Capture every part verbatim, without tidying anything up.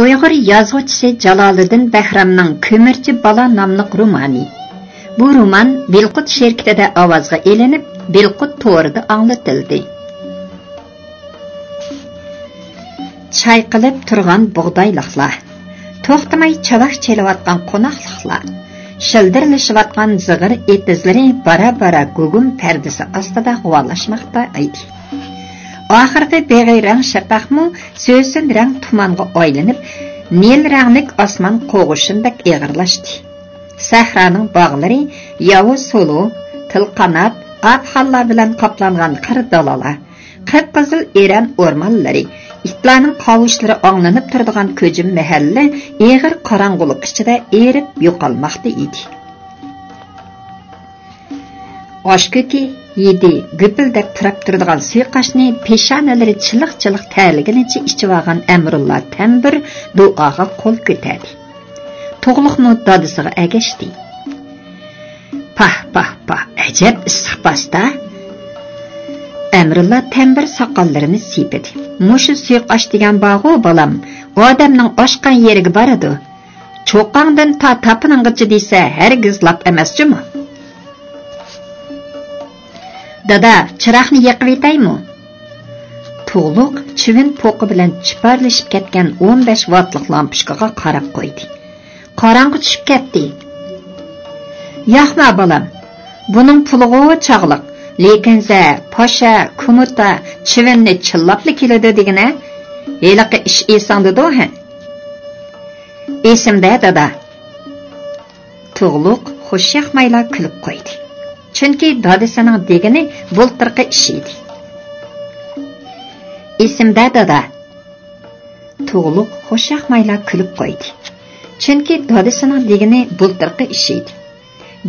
ئۇيغۇر يازغۇچىسى جالالىدىن بەھرامنىڭ كۆمۈرچى بالا ناملىق رومانى. بۇ رومان بىلقۇت شىركىتىدە ئاۋازغا ئېلىنىپ، بىلقۇت تورىدا ئاڭلىتىلدى. چايقىلىپ تۇرغان بۇغدايلىقلار، توختىماي چاۋاك چېلىۋاتقان قوناقلىقلار، شىلدىرلىشىۋاتقان زىغىر ئېتىزلىرى بارا-بارا گۇگۇم پەردىسى ئاستىدا غۇۋالاشماقتا ئىدى. ئاخىرقى بېغىي رەڭ شەپەقمۇ سۆسۈن رەڭ تۇمانغا ئايلىنىپ، نىل رەڭلىك ئاسمان قوغۇشۇندەك ئېغىرلاشتى. سەھرانىڭ باغلىرى ياۋا سولۇ، تىلقانات، ئاپغانلار بىلەن قاپلانغان قىر دالالار، قىپقىزىل ئېرەن ئورمانلىرى، ئىتلارنىڭ قاۋۇشلىرى ئاڭلىنىپ تۇرىدىغان كۆجۈم مەھەللە ئېغىر قاراڭغۇلۇق ئىچىدە ئېرىپ يوقالماقتا ئىدى. ئاشكۆكى ھىدى گۈپۈلدەپ پۇراپ تۇرىدىغان سۇيىقاشنى پېشانىلىرى چىلىق-چىلىق تەرلىگىنىچە ئىچىۋالغان ئەمرۇللا تەمبۇر دۇئاغا قول كۆتەردى. تۇغلۇقمۇ دادىسىغا ئەگەشتى. پاھ، پاھ، پاھ، ئەجەب ئىسسىق پاستا! ئەمرۇللا تەمبۇر ساقاللىرىنى سىيپىدى. مۇشۇ سۇيۇقئاش دېگەن بارغۇ، بالام، ئادەمنىڭ ئاشقان يېرىگە بارىدۇ. چوقاڭدىن تا تاپىنىڭغىچە دېسە، ھەرگىز لاپ ئەمەس جۇمۇ. دادا، چىراغنى يېقىۋېتەيمۇ؟ تۇغلۇق چىۋىن پوقى بىلەن چىپارلىشىپ كەتكەن ئون بەش ۋاتلىق لامپۇچكىغا قاراپ قويدى. قاراڭغۇ چۈشۈپ كەتتى. ياقما، بالام. بۇنىڭ پۇلىغۇ چاغلىق. لېكىن سە، پاشا، كۇمۇتا، چىۋىننى چىللاپلا كېلىدۇ دېگىنە. ھېلىقى ئىش ئېسىڭدىدۇ، ھە؟ ئېسىمدە، دادا. تۇغلۇق خۇشياقمايلا كۈلۈپ قويدى. چۈنكى دادىسىنىڭ دېگىنى بۇلتۇرقى ئىش ئىدى. ئېسىمدە، دادا. تۇغلۇق خۇشياقمايلا كۈلۈپ قويدى. چۈنكى دادىسىنىڭ دېگىنى بۇلتۇرقى ئىش ئىدى.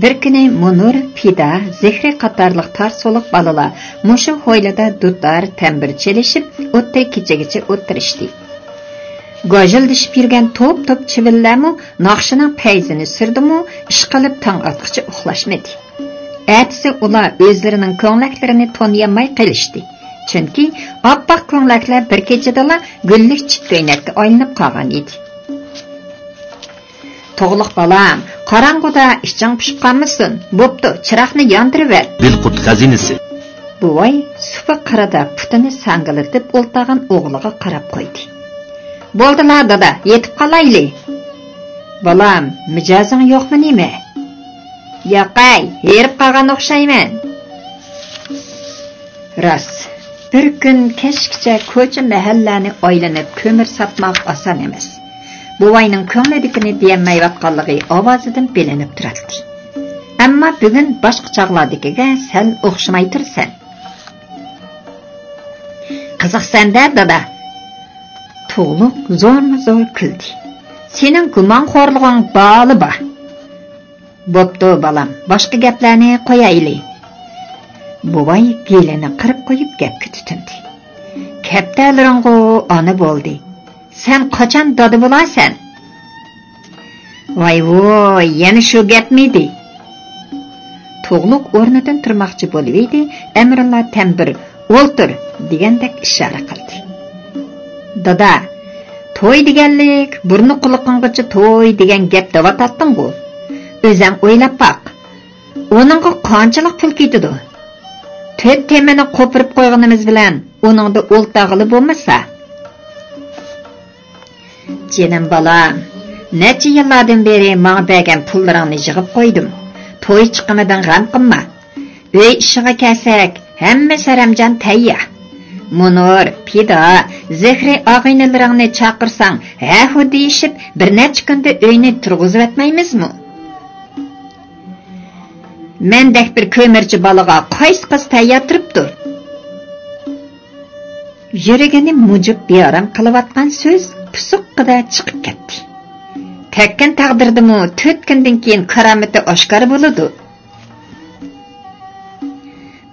بىر كۈنى مۇنۇر، پىدا، زېھرى قاتارلىق تار سولۇق بالىلار مۇشۇ ھويلىدا دۇتار، تەمبۇر چېلىشىپ، ئوتتۇرا كېچىگىچە ئولتۇرۇشتى. گاژىلدىشىپ يۈرگەن توپ-توپ چىۋىنلەرمۇ ناخشىنىڭ پەيزىنى سۈردىمۇ، ئىشقىلىپ تاڭ ئاتقىچە ئۇخلاشمىدى. ئەتىسى ئۇلار ئۆزلىرىنىڭ كۆڭلەكلىرىنى تونۇيالماي قېلىشتى. چۈنكى ئاپئاق كۆڭلەكلەر بىر كېچىدىلا گۈللۈك چىت كۆينەككە ئايلىنىپ قالغان ئىدى. تۇغلۇق بالام، قاراڭغۇدا ئىچىڭ پۇشۇپ قالمىسۇن. بوپتۇ، چىراغنى ياندۇرۇۋەت. بىلقۇت خەزىنىسى. بوۋاي سۇپا قىرىدا پۇتىنى ساڭگىلىتىپ ئولتۇرغان ئوغلىغا قاراپ قويدى. بولدىلا، دادا، يېتىپ قالايلى. بالام، مىجەزىڭ يوقمۇ نېمە؟ ياقەي، ھېرىپ قالغان ئوخشايمەن. راست، بىر كۈن كەچكىچە كوچا-مەھەللىلەرنى ئايلىنىپ كۆمۈر ساتماق ئاسان ئەمەس. بوۋاينىڭ كۆڭلىدىكىنى دېيەلمەيۋاتقانلىقى ئاۋازىدىن بىلىنىپ تۇراتتى. ئەمما بۈگۈن باشقا چاغلاردىكىگە سەل ئوخشىماي تۇرىسەن. قىزىقسەن-دە، دادا. تۇغلۇق زورمۇ زور كۈلدى. سېنىڭ گۇمانخورلۇقۇڭ بارلا بار. بوپتۇ، بالام، باشقا گەپلەرنى قويايلى. بوۋاي گېلىنى قىرىپ قويۇپ گەپكە تۇتۇندى. كەپتەرلىرىڭغۇ ئانا بولدى. سەن قاچان دادا بولارسەن؟ ۋاي ۋوي، يەنە شۇ گەپمىدى؟ تۇغلۇق ئورنىدىن تۇرماقچى بولۇۋىدى، ئەمرۇللا تەمبۇر «ئولتۇر» دېگەندەك ئىشارە قىلدى. دادا، توي دېگەنلىك، بۇرنى قۇلىقىڭغىچە توي دېگەن گەپ دەۋاتاتتىڭغۇ. ئۆزەڭ ئويلاپ باق. ئۇنىڭغا قانچىلىك پۇل كېتىدۇ؟ تۆت تېمىنى قوپۇرۇپ قويغىنىمىز بىلەن ئۇنىڭدا ئولتۇرغىلى بولمىسا. جېنىم بالام، نەچچە يىللاردىن بېرى ماڭا بەرگەن پۇللىرىڭنى يىغىپ قويدۇم. توي چىقىمىدىن غەم قىلما. ئۆي ئىشىغا كەلسەك، ھەممە سەرەمجان تەييار. مۇنۇر، پىدا، زېھرى ئاغىنىلىرىڭنى چاقىرساڭ، ھە-ھۇ دېيىشىپ، بىر نەچچە كۈندە ئۆينى تۇرغۇزۇۋەتمەيمىزمۇ؟ مەندەك بىر كۆمۈرچى بالىغا قايسى قىز تەييار تۇرۇپتۇ؟ يۈرىكىنى مۇجۇپ بىئارام قىلىۋاتقان سۆز پۇسۇققىدە چىقىپ كەتتى. تەككەن تەقدىردىمۇ تۆت كۈندىن كېيىن كارامىتى ئاشكارا بولىدۇ.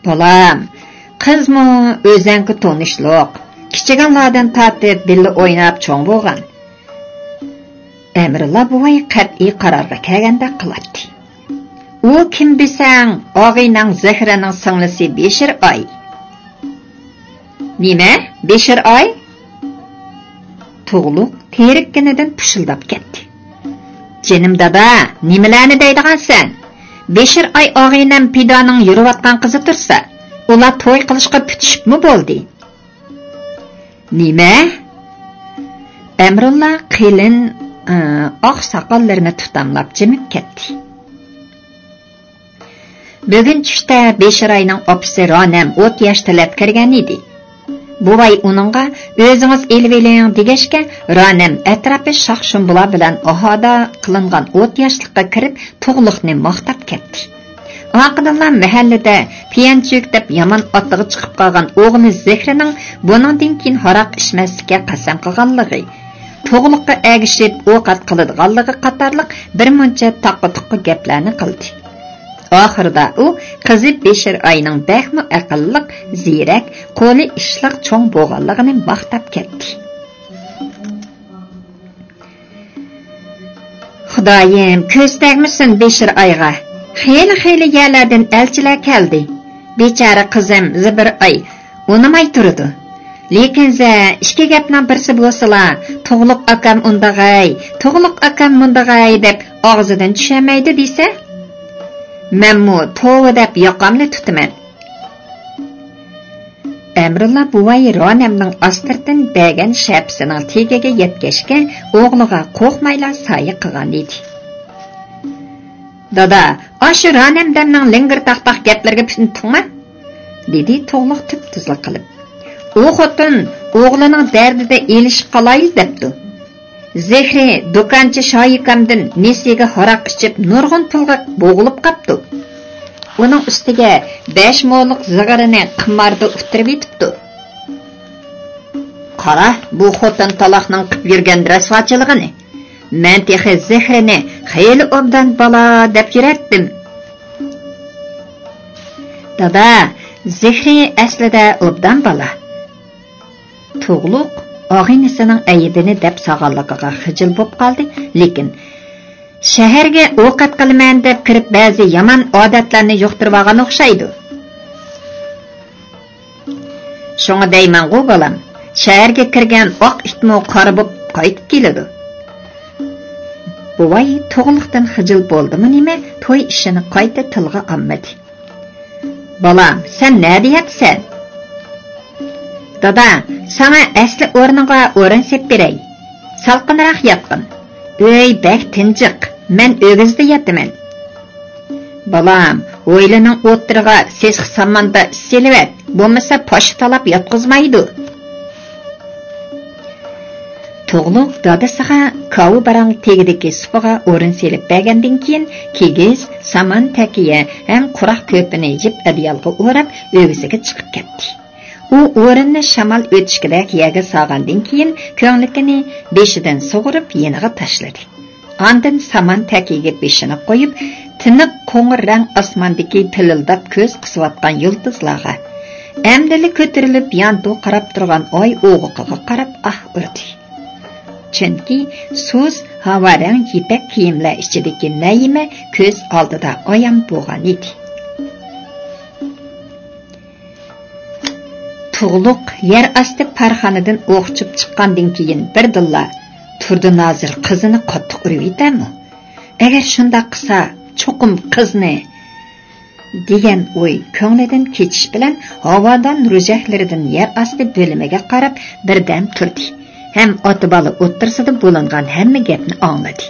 بالام، قىزمۇ ئۆزەڭگە تونۇشلۇق، كىچىكىڭلاردىن تارتىپ بىللە ئويناپ چوڭ بولغان. ئەمرۇللا بوۋاي قەتئىي قارارغا كەلگەندەك قىلاتتى. ئۇ كىم دېسەڭ، ئاغىنەڭ زەھرەنىڭ سىڭلىسى بېشىر ئاي. نېمە؟ بېشىر ئاي؟ تۇغلۇق تېرىككىنىدىن پۇشۇلداپ كەتتى. جېنىم دادا، نېمىلەرنى دەيدىغانسەن؟ بېشىر ئاي ئاغىنەم پىدانىڭ يۈرۈۋاتقان قىزى تۇرسا، ئۇلار توي قىلىشقا پۈتۈشۈپمۇ بولدى. نېمە؟ ئەمرۇللا قېلىن، ئى، ئاق ساقاللىرىنى تۇتاملاپ جىمىپ كەتتى. بۈگۈن چۈشتە بېشىراينىڭ ئاپىسى رانەم ئوت ياش تىلەپ كىرگەن ئىدى. بوۋاي ئۇنىڭغا «ئۆزىڭىز ئېلىۋېلىڭ» دېگەچكە، رانەم ئەتراپى شاخ-شۇمبىلار بىلەن ئاھادا قىلىنغان ئوت ياشلىققا كىرىپ، تۇغلۇقنى ماختاپ كەتتى. ئارقىدىنلا مەھەللىدە پيەنچۈك دەپ يامان ئاتىغا چىقىپ قالغان ئوغلى زېھرىنىڭ بۇنىڭدىن كېيىن ھاراق ئىچمەسلىككە قەسەم قىلغانلىقى، تۇغلۇققا ئەگىشىپ ئوقەت قىلىدىغانلىقى قاتارلىق بىر مۇنچە تاققا-تۇققا گەپلەرنى قىلدى. ئاخىرىدا ئۇ قىزى بېشىر ئاينىڭ بەكمۇ ئەقىللىق، زېرەك، قولى ئىشلىق چوڭ بولغانلىقىنى ماختاپ كەتتى. خۇدايىم، كۆز تەگمىسۇن بېشىر ئايغا. خېلى-خېلى يەرلەردىن ئەلچىلەر كەلدى. بىچارە قىزىم زىبىر ئاي ئۇنىماي تۇرىدۇ. لېكىن زە، ئىككى گەپنىڭ بىرسى بولسىلا، «تۇغلۇق ئاكام ئۇنداغاي، تۇغلۇق ئاكام مۇنداغاي» دەپ ئاغزىدىن چۈشەلمەيدۇ دېسە، مەنمۇ توۋا دەپ ياقامنى تۇتىمەن. ئەمرۇللا بوۋاي رانەمنىڭ ئاستىرتىن بەرگەن شەپىسىنىڭ تېگىگە يەتكەچكە، ئوغلىغا قورقمايلا سايە قىلغان ئىدى. «دادا، ئاشۇ رانەمدەمنىڭ لىڭگىر تاق-تاق گەپلىرىگە پۈتۈندۈڭمۇ؟» دېدى تۇغلۇق تۈپتۈزلا قىلىپ. «ئۇ خوتۇن ئوغلىنىڭ دەردىدە ئېلىشىپ قالاي دەپتۇ. زېھرى دۇكانچى شايىكامدىن نېسىگە ھاراق ئىچىپ نۇرغۇن پۇلغا بوغۇلۇپ قاپتۇ. ئۇنىڭ ئۈستىگە بەش مولۇق زىغىرىنى قىماردا ئۇتتۇرۇۋېتىپتۇ. قارا، بۇ خوتۇن تالاقنىڭ قىپ يۈرگەن رەسۋاچىلىقىنى. مەن تېخى زېھرىنى خېلى ئوبدان بالا دەپ يۈرەتتىم.» دادا، زېھرى ئەسلىدە ئوبدان بالا. تۇغلۇق ئاغىنىسىنىڭ ئەيىبىنى دەپ سالغانلىقىغا خىجىل بوپ قالدى، لېكىن «شەھەرگە ئوقەت قىلىمەن دەپ كىرىپ، بەزى يامان ئادەتلەرنى يۇقتۇرۇۋالغان ئوخشايدۇ. شۇڭا دەيمەنغۇ، بالام، شەھەرگە كىرگەن ئاق ئىتمۇ قارا بوپ قايتىپ كېلىدۇ.» بوۋاي تۇغلۇقتىن خىجىل بولدىمۇ نېمە، توي ئىشىنى قايتا تىلغا ئالمىدى. «بالام، سەن نەدە ياتىسەن؟» «دادا، ساڭا ئەسلى ئورنۇڭغا ئورۇن سېلىپ بېرەي. سالقىنراق ياتقىن. ئۆي بەك تىنچىق، مەن ئۆگزىدە ياتىمەن.» «بالام، ھويلىنىڭ ئوتتۇرىغا سېسىق ساماندا سېلىۋەت، بولمىسا پاشا تالاپ ياتقۇزمايدۇ.» تۇغلۇق دادىسىغا كاۋا باراڭ تېگىدىكى سۇپىغا ئورۇن سېلىپ بەرگەندىن كېيىن، كىگىز، سامان تەكىيە ھەم قۇراق كۆپىنى يىپ ئەدىيالغا ئوراپ، ئۆگزىگە چىقىپ كەتتى. ئۇ ئورۇننى شامال ئۆتۈشكىدەك يەرگە سالغاندىن كېيىن، كۆڭلىكىنى بېشىدىن سۇغۇرۇپ يېنىغا تاشلىدى. ئاندىن سامان تەكىيىگە بېشىنى قويۇپ، تىنىق قوڭۇر رەڭ ئاسماندىكى پىلىلداپ كۆز قىسىۋاتقان يۇلتۇزلارغا، ئەمدىلا كۆتۈرۈلۈپ يانتۇ قاراپ تۇرغان ئاي ئوغۇقىغا قاراپ ئاھ ئۇردى. چۈنكى سۇس ھاۋا رەڭ يىپەك كىيىملەر ئىچىدىكى نەيىمە كۆز ئالدىدا ئايان بولغان ئىدى. تۇغلۇق يەر ئاستى پارخانىدىن ئوق ئۇچۇپ چىققاندىن كېيىن بىردىنلا، «تۇردى نازىر قىزىنى قاتتىق ئۇرۇۋېتەرمۇ؟ ئەگەر شۇنداق قىلسا، چوقۇم قىزنى» دېگەن ئوي كۆڭلىدىن كېچىش بىلەن، ھاۋادان روژەكلىرىدىن يەر ئاستى بۆلۈمىگە قاراپ بىردەم تۇردى ھەم ئاتا-بالا ئوتتۇرىسىدا بولۇنغان ھەممە گەپنى ئاڭلىدى.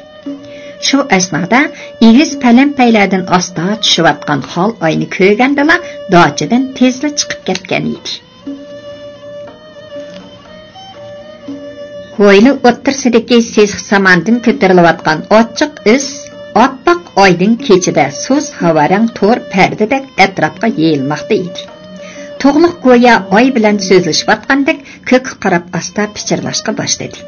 شۇ ئەسنادا ئېگىز پەلەمپەيلەردىن ئاستا چۈشۈۋاتقان خال ئاينى كۆرگەندىلا، داچىدىن تېزلا چىقىپ كەتكەن ئىدى. ھويلا ئوتتۇرىسىدىكى سېسىق ساماندىن كۆتۈرۈلۈۋاتقان ئاچچىق ئىس ئاپئاق ئايدىڭ كېچىدە سۇس ھاۋارەڭ تور پەردىدەك ئەتراپقا يېيىلماقتا ئىدى. تۇغلۇق گويا ئاي بىلەن سۆزلىشىۋاتقاندەك كۆككە قاراپ ئاستا پىچىرلاشقا باشلىدى.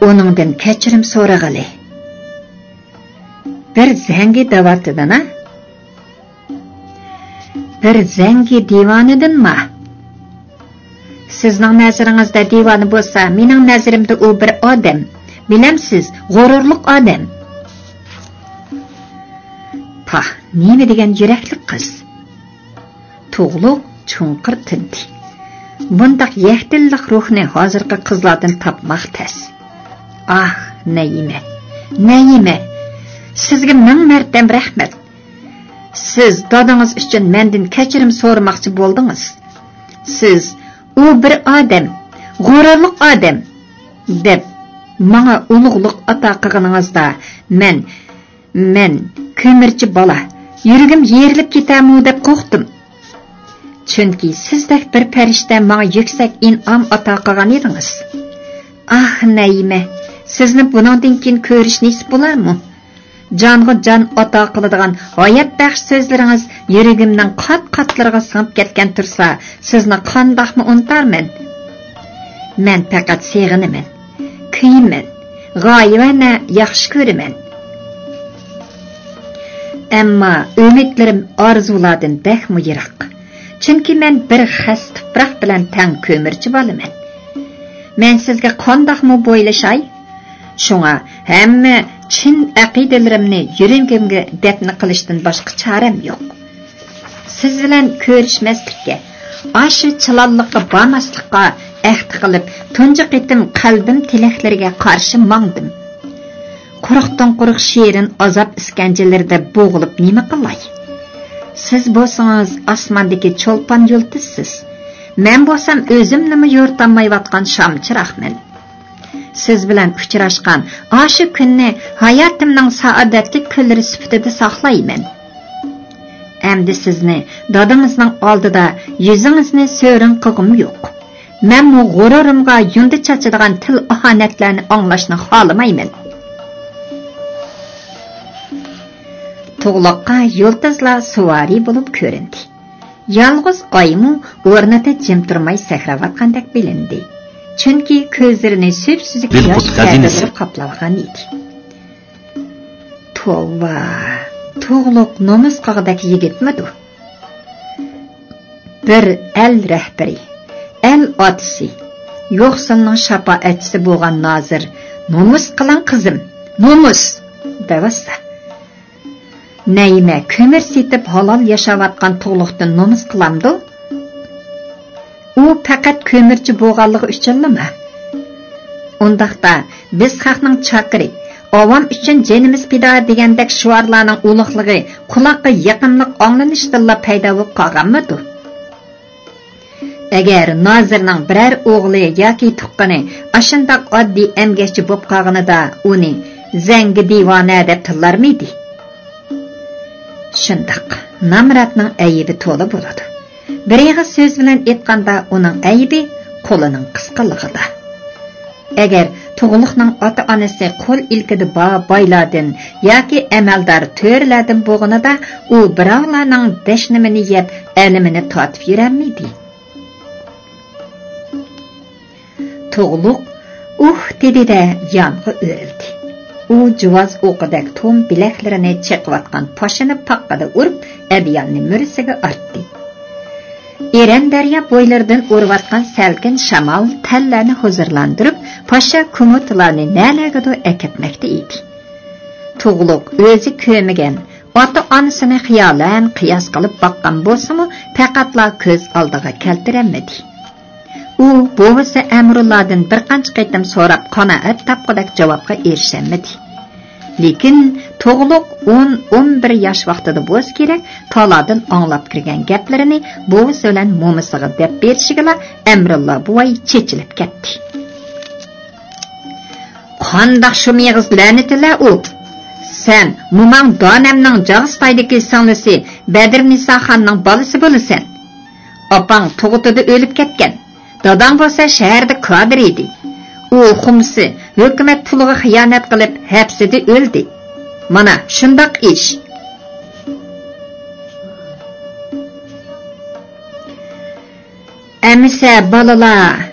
ئۇنىڭدىن كەچۈرۈم سورىغىلى. بىر زەڭگى دەۋاتىدىنا؟ بىر زەڭگى دىۋانىدىنما؟ سىزنىڭ نەزىرىڭىزدە دىۋانە بولسا، مېنىڭ نەزىرىمدە ئۇ بىر ئادەم. بىلەمسىز، غۇرۇرلۇق ئادەم. پاھ، نېمە دېگەن يۈرەكلىك قىز! تۇغلۇق چوڭقۇر تىندى. بۇنداق يەكدىللىق روھنى ھازىرقى قىزلاردىن تاپماق تەس. ئاھ، نەيىمە، نەيىمە، سىزگە مىڭ مەرتەم رەھمەت. سىز دادىڭىز ئۈچۈن مەندىن كەچۈرۈم سورىماقچى بولدىڭىز. سىز، ئۇ بىر ئادەم، غۇرۇرلۇق ئادەم، دەپ ماڭا ئۇلۇغلۇق ئاتا قىلغىنىڭىزدا، مەن، مەن، كۆمۈرچى بالا، يۈرىكىم يېرىلىپ كېتەرمۇ دەپ قورقتۇم. چۈنكى سىزدەك بىر پەرىشتە ماڭا يۈكسەك ئىنئام ئاتا قىلغان ئىدىڭىز. ئاھ، نەيىمە، سىزنى بۇنىڭدىن كېيىن كۆرۈش نېسىپ بولارمۇ؟ جانغا جان ئاتا قىلىدىغان ھايات بەخش سۆزلىرىڭىز يۈرىكىمنىڭ قات-قاتلىرىغا سىڭىپ كەتكەن تۇرسا، سىزنى قانداقمۇ ئۇنتارمەن؟ مەن پەقەت سېغىنىمەن، كۆيىمەن، غايىۋانە ياخشى كۆرىمەن. ئەمما ئۈمىدلىرىم ئارزۇلاردىن بەكمۇ يىراق. چۈنكى مەن بىر خەس تۇپراق بىلەن تەڭ كۆمۈرچى بالىمەن. مەن سىزگە قانداقمۇ بويلىشاي؟ شۇڭا ھەممە چىن ئەقىدىلىرىمنى يۈرىكىمگە دەپنە قىلىشتىن باشقا چارەم يوق. سىز بىلەن كۆرۈشمەسلىككە، ئاشۇ چىلانلىققا بارماسلىققا ئەھدى قىلىپ، تۇنجى قېتىم قەلبىم تىلەكلىرىگە قارشى ماڭدىم. قۇرۇقتىن قۇرۇق شېرىن ئازاب ئىسكەنجىلىرىدە بوغۇلۇپ نېمە قىلاي؟ سىز بولسىڭىز ئاسماندىكى چولپان يۇلتۇزسىز. مەن بولسام ئۆزۈمنىمۇ يورۇتالمايۋاتقان شام چىراغمەن. سىز بىلەن ئۇچراشقان ئاشۇ كۈننى ھاياتىمنىڭ سائادەتلىك كۈنلىرى سۈپىتىدە ساقلايمەن. ئەمدى سىزنى دادىڭىزنىڭ ئالدىدا يۈزىڭىزنى سۆرۈن قىلغۇم يوق. مەنمۇ غۇرۇرۇمغا يۇندى چاچىدىغان تىل ئاھانەتلەرنى ئاڭلاشنى خالىمايمەن. تۇغلۇققا يۇلتۇزلار سۇۋارى بولۇپ كۆرۈندى. يالغۇز ئايمۇ ئورنىدا جىم تۇرماي سەكرەۋاتقاندەك بىلىندى. چۈنكى كۆزلىرىنى سۈپسۈزۈك ياش پەردىلىرى قاپلىۋالغان ئىدى. توۋا، تۇغلۇق نومۇس قىلغۇدەك يىگىتمىدۇ؟ بىر ئەل رەھبىرى، ئەل ئاتىسى، يوقسۇلنىڭ شاپائەتچىسى بولغان نازىر، «نومۇس قىلىڭ قىزىم، نومۇس!» دەۋاتسا. نەيىمە كۆمۈر سېتىپ ھالال ياشاۋاتقان تۇغلۇقتىن نومۇس قىلامدۇ؟ ئۇ پەقەت كۆمۈرچى بولغانلىقى ئۈچۈنلىما؟ ئۇنداقتا بىز خەقنىڭ چاكىرى، ئاۋام ئۈچۈن جېنىمىز پىدا دېگەندەك شوئارلارنىڭ ئۇلۇغلۇقى قۇلاققا يېقىملىق ئاڭلىنىشتىنلا پەيدا بولۇپ قالغانمىدۇ؟ ئەگەر نازىرنىڭ بىرەر ئوغلى ياكى تۇغقىنى ئاشۇنداق ئاددىي ئەمگەكچى بولۇپ قالغىنىدا ئۇنى زەڭگى دىۋانە دەپ تىللارمىدى؟ شۇنداق، نامراتنىڭ ئەيىبى تولا بولىدۇ. بىر ئېغىز سۆز بىلەن ئېيتقاندا، ئۇنىڭ ئەيىبى قولىنىڭ قىسقىلىقىدا. ئەگەر تۇغلۇقنىڭ ئاتا-ئانىسى قول ئىلكىدە بار بايلاردىن ياكى ئەمەلدار تۆرىلەردىن بولغىنىدا، ئۇ بىراۋلارنىڭ دەشنىمىنى يەپ، ئەلىمىنى تارتىپ يۈرەلمىدى. تۇغلۇق «ئۇھ» دېدى-دە، يانغا ئۆرۈلدى. ئۇ جۇۋاز ئوقىدەك توم بىلەكلىرىنى چېقىۋاتقان پاشىنى پاققىدە ئۇرۇپ، ئەبياننى مۈرىسىگە ئارتتى. ئېرەن دەريا بويلىرىدىن ئۇرۇۋاتقان سەلكىن شامال تەنلەرنى ھۇزۇرلاندۇرۇپ، پاشا كۇمۇتلارنى نەلەرگىدۇر ئەكەتمەكتە ئىدى. تۇغلۇق ئۆزى كۆرمىگەن، ئاتا-ئانىسىنى خىيالەن قىياس قىلىپ باققان بولسىمۇ، پەقەتلا كۆز ئالدىغا كەلتۈرەلمىدى. ئۇ بوۋىسى ئەمرۇللادىن بىر قانچە قېتىم سوراپ، قانائەت تاپقۇدەك جاۋابقا ئېرىشەلمىدى. لېكىن تۇغلۇق ئون، ئون بىر ياش ۋاقتىدا بولسا كېرەك، تالادىن ئاڭلاپ كىرگەن گەپلىرىنى بوۋىسى بىلەن مومىسىغا دەپ بېرىشىگىلا ئەمرۇللا بوۋاي چېچىلىپ كەتتى. قانداق شۇم ئېغىز لەنىتىلە ئۇ! سەن موماڭ دانەمنىڭ جاغىستايدىكى سىڭلىسى بەدرىنىسا خاننىڭ بالىسى بولىسەن. ئاپاڭ تۇغۇتىدا ئۆلۈپ كەتكەن. داداڭ بولسا شەھەردە كادىر ئىدى. ئۇ خۇمسى، ھۆكۈمەت پۇلىغا خىيانەت قىلىپ ھەپسىدە ئۆلدى. مانا شۇنداق ئىش. ئەمىسە بالىلار!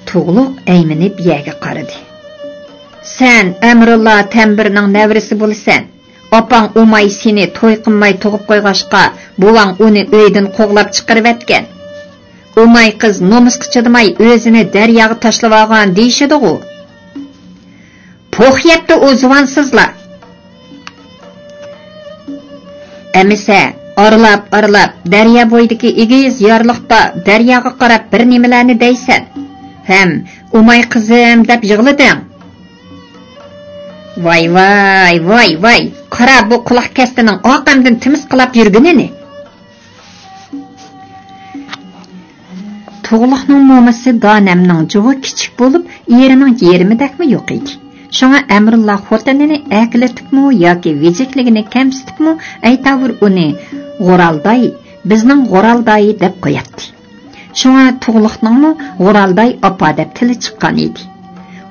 تۇغلۇق ئەيمىنىپ يەرگە قارىدى. سەن ئەمرۇللا تەمبىرنىڭ نەۋرىسى بولىسەن. ئاپاڭ ئۇماي سېنى توي قىلماي تۇغۇپ قويغاچقا، بوۋاڭ ئۇنى ئۆيدىن قوغلاپ چىقىرىۋەتكەن. ئۇماي قىز نومۇسقا چىدىماي ئۆزىنى دەرياغا تاشلىۋالغان دېيىشىدىغۇ. پوخ يەپتۇ ئۇ زۇۋانسىزلا. ئەمىسە، ئارىلاپ-ئارىلاپ دەريا بويىدىكى ئېگىز يارلىقتا دەرياغا قاراپ بىر نېمىلەرنى دەيسەن. ھەم «ئۇماي قىزىم» دەپ يىغلىدىڭ. ۋاي، ۋاي، ۋاي، ۋاي! قارا، بۇ قۇلاق كەستىنىڭ ئاق ئەمدىن تىمىسقىلاپ يۈرگىنىنى! تۇغلۇقنىڭ مومىسى دانەمنىڭ جۇغى كىچىك بولۇپ، ئېرىنىڭ يېرىمىدەكمۇ يوق ئىدى. شۇڭا ئەمرۇللا خوتۇنىنى ئەركىلىتىپمۇ ياكى ۋىجىكلىكىنى كەمسىتىپمۇ، ئەيتاۋۇر ئۇنى «غورالداي، بىزنىڭ غورالداي» دەپ قوياتتى. شۇڭا تۇغلۇقنىڭمۇ «غورالداي ئاپا» دەپ تىلى چىققان ئىدى.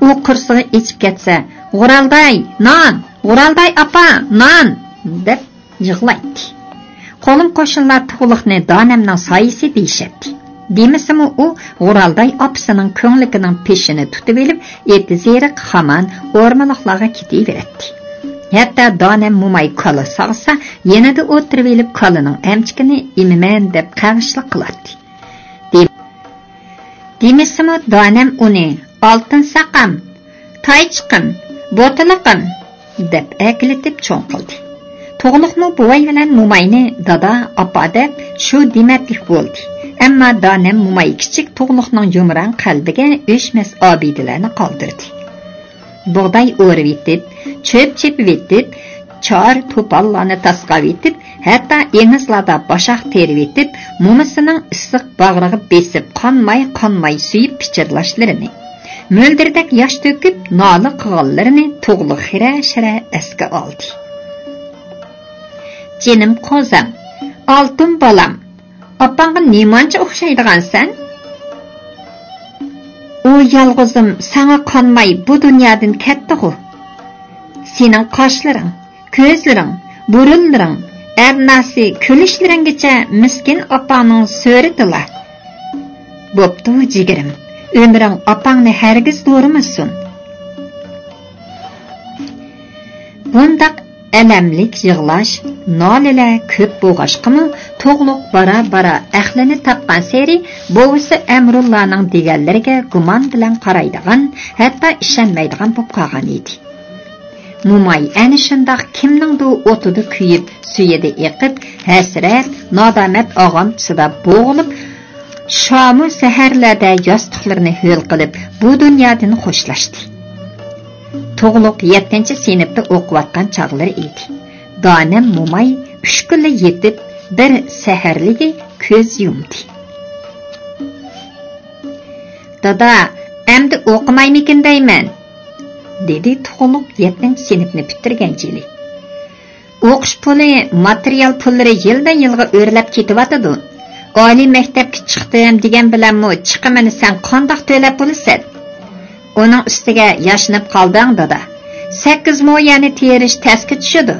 ئۇ قورسىقى ئېچىپ كەتسە، «غورالداي، نان! غورالداي ئاپا، نان!» دەپ يىغلايتتى. قولۇم-قوشنىلار تۇغلۇقنى دانەمنىڭ سايىسى دېيىشەتتى. دېمىسىمۇ، ئۇ غورالداي ئاپىسىنىڭ كۆڭلىكىنىڭ پېشىنى تۇتۇۋېلىپ، ئېتىزېرىق، خامان، ئورمىلىقلارغا كېتىۋېرەتتى. ھەتتا دانەم موماي كالا ساغسا، يېنىدا ئولتۇرۇۋېلىپ، كالىنىڭ ئەمچىكىنى ئېمىمەن دەپ قەغىشلىق قىلاتتى. دېم-، دېمىسىمۇ، دانەم ئۇنى «ئالتۇن ساقام، تايچىقىم، بوتىلىقىم» دەپ ئەركىلىتىپ چوڭ قىلدى. تۇغلۇقمۇ بوۋاي بىلەن موماينى دادا، ئاپا دەپ شۇ دېمەتلىك بولدى. ئەمما دانەم موماي كىچىك تۇغلۇقنىڭ يۇمران قەلبىگە ئۆچمەس ئابىدىلەرنى قالدۇردى. بۇغداي ئورۇۋېتىپ، چۆپ چېپىۋېتىپ، چار توپانلارنى تاسقاۋېتىپ، ھەتتا ئېڭىزلاردا باشاق تېرىۋېتىپ، مومىسىنىڭ ئىسسىق باغرىغا بېسىپ، قانماي-قانماي سۆيۈپ پىچىرلاشلىرىنى، مۆلدۈردەك ياش تۆكۈپ نالە قىلغانلىرىنى تۇغلۇق خىرە-شىرە ئەسكە ئالدى. «جېنىم قوزام، ئالتۇن بالام، ئاپاڭغا نېمانچە ئوخشايدىغانسەن؟» «ئۇ يالغۇزۇم ساڭا قانماي بۇ دۇنيادىن كەتتىغۇ. سېنىڭ قاشلىرىڭ، كۆزلىرىڭ، بۇرۇنلىرىڭ، ئەرناسى، كۈلۈشلىرىڭگىچە مىسكىن ئاپاڭنىڭ سۈرىتىلا. بوپتۇ، جىگىرىم، ئۆمرۈڭ ئاپاڭنى ھەرگىز دورىمىسۇن.» بۇنداق ئەلەملىك يىغلاش، نالىلەر كۆپ بولغاچقىمۇ، تۇغلۇق بارا-بارا ئەقلىنى تاپقانسېرى، بوۋىسى ئەمرۇللانىڭ دېگەنلىرىگە گۇمان بىلەن قارايدىغان، ھەتتا ئىشەنمەيدىغان بولۇپ قالغان ئىدى. موماي ئەنە شۇنداق كىمنىڭدۇ ئوتىدا كۆيۈپ، سۈيىدە ئېقىپ، ھەسرەت، نادامەت ئاغامچىسىدا بوغۇلۇپ، شامۇ سەھەرلەردە ياستۇقلىرىنى ھۆل قىلىپ، بۇ دۇنيادىن خوشلاشتى. تۇغلۇق يەتتىنچى سىنىپتا ئوقۇۋاتقان چاغلىرى ئىدى. دانەم موماي ئۈچ كۈنلا يېتىپ، بىر سەھەرلىكى كۆز يۇمدى. «دادا، ئەمدى ئوقۇمايمىكىن دەيمەن؟» دېدى تۇغلۇق يەتتىنچى سىنىپنى پۈتتۈرگەن يىلى. «ئوقۇش پۇلى، ماتېرىيال پۇللىرى يىلدىن يىلغا ئۆرلەپ كېتىۋاتىدۇ. ئالىي مەكتەپكە چىقتىم دېگەن بىلەنمۇ چىقىمىنى سەن قانداق تۆلەپ بولىسەن؟ ئۇنىڭ ئۈستىگە ياشىنىپ قالدىڭ، دادا. سەككىز مو يەرنى تېرىش تەسكە چۈشىدۇ.»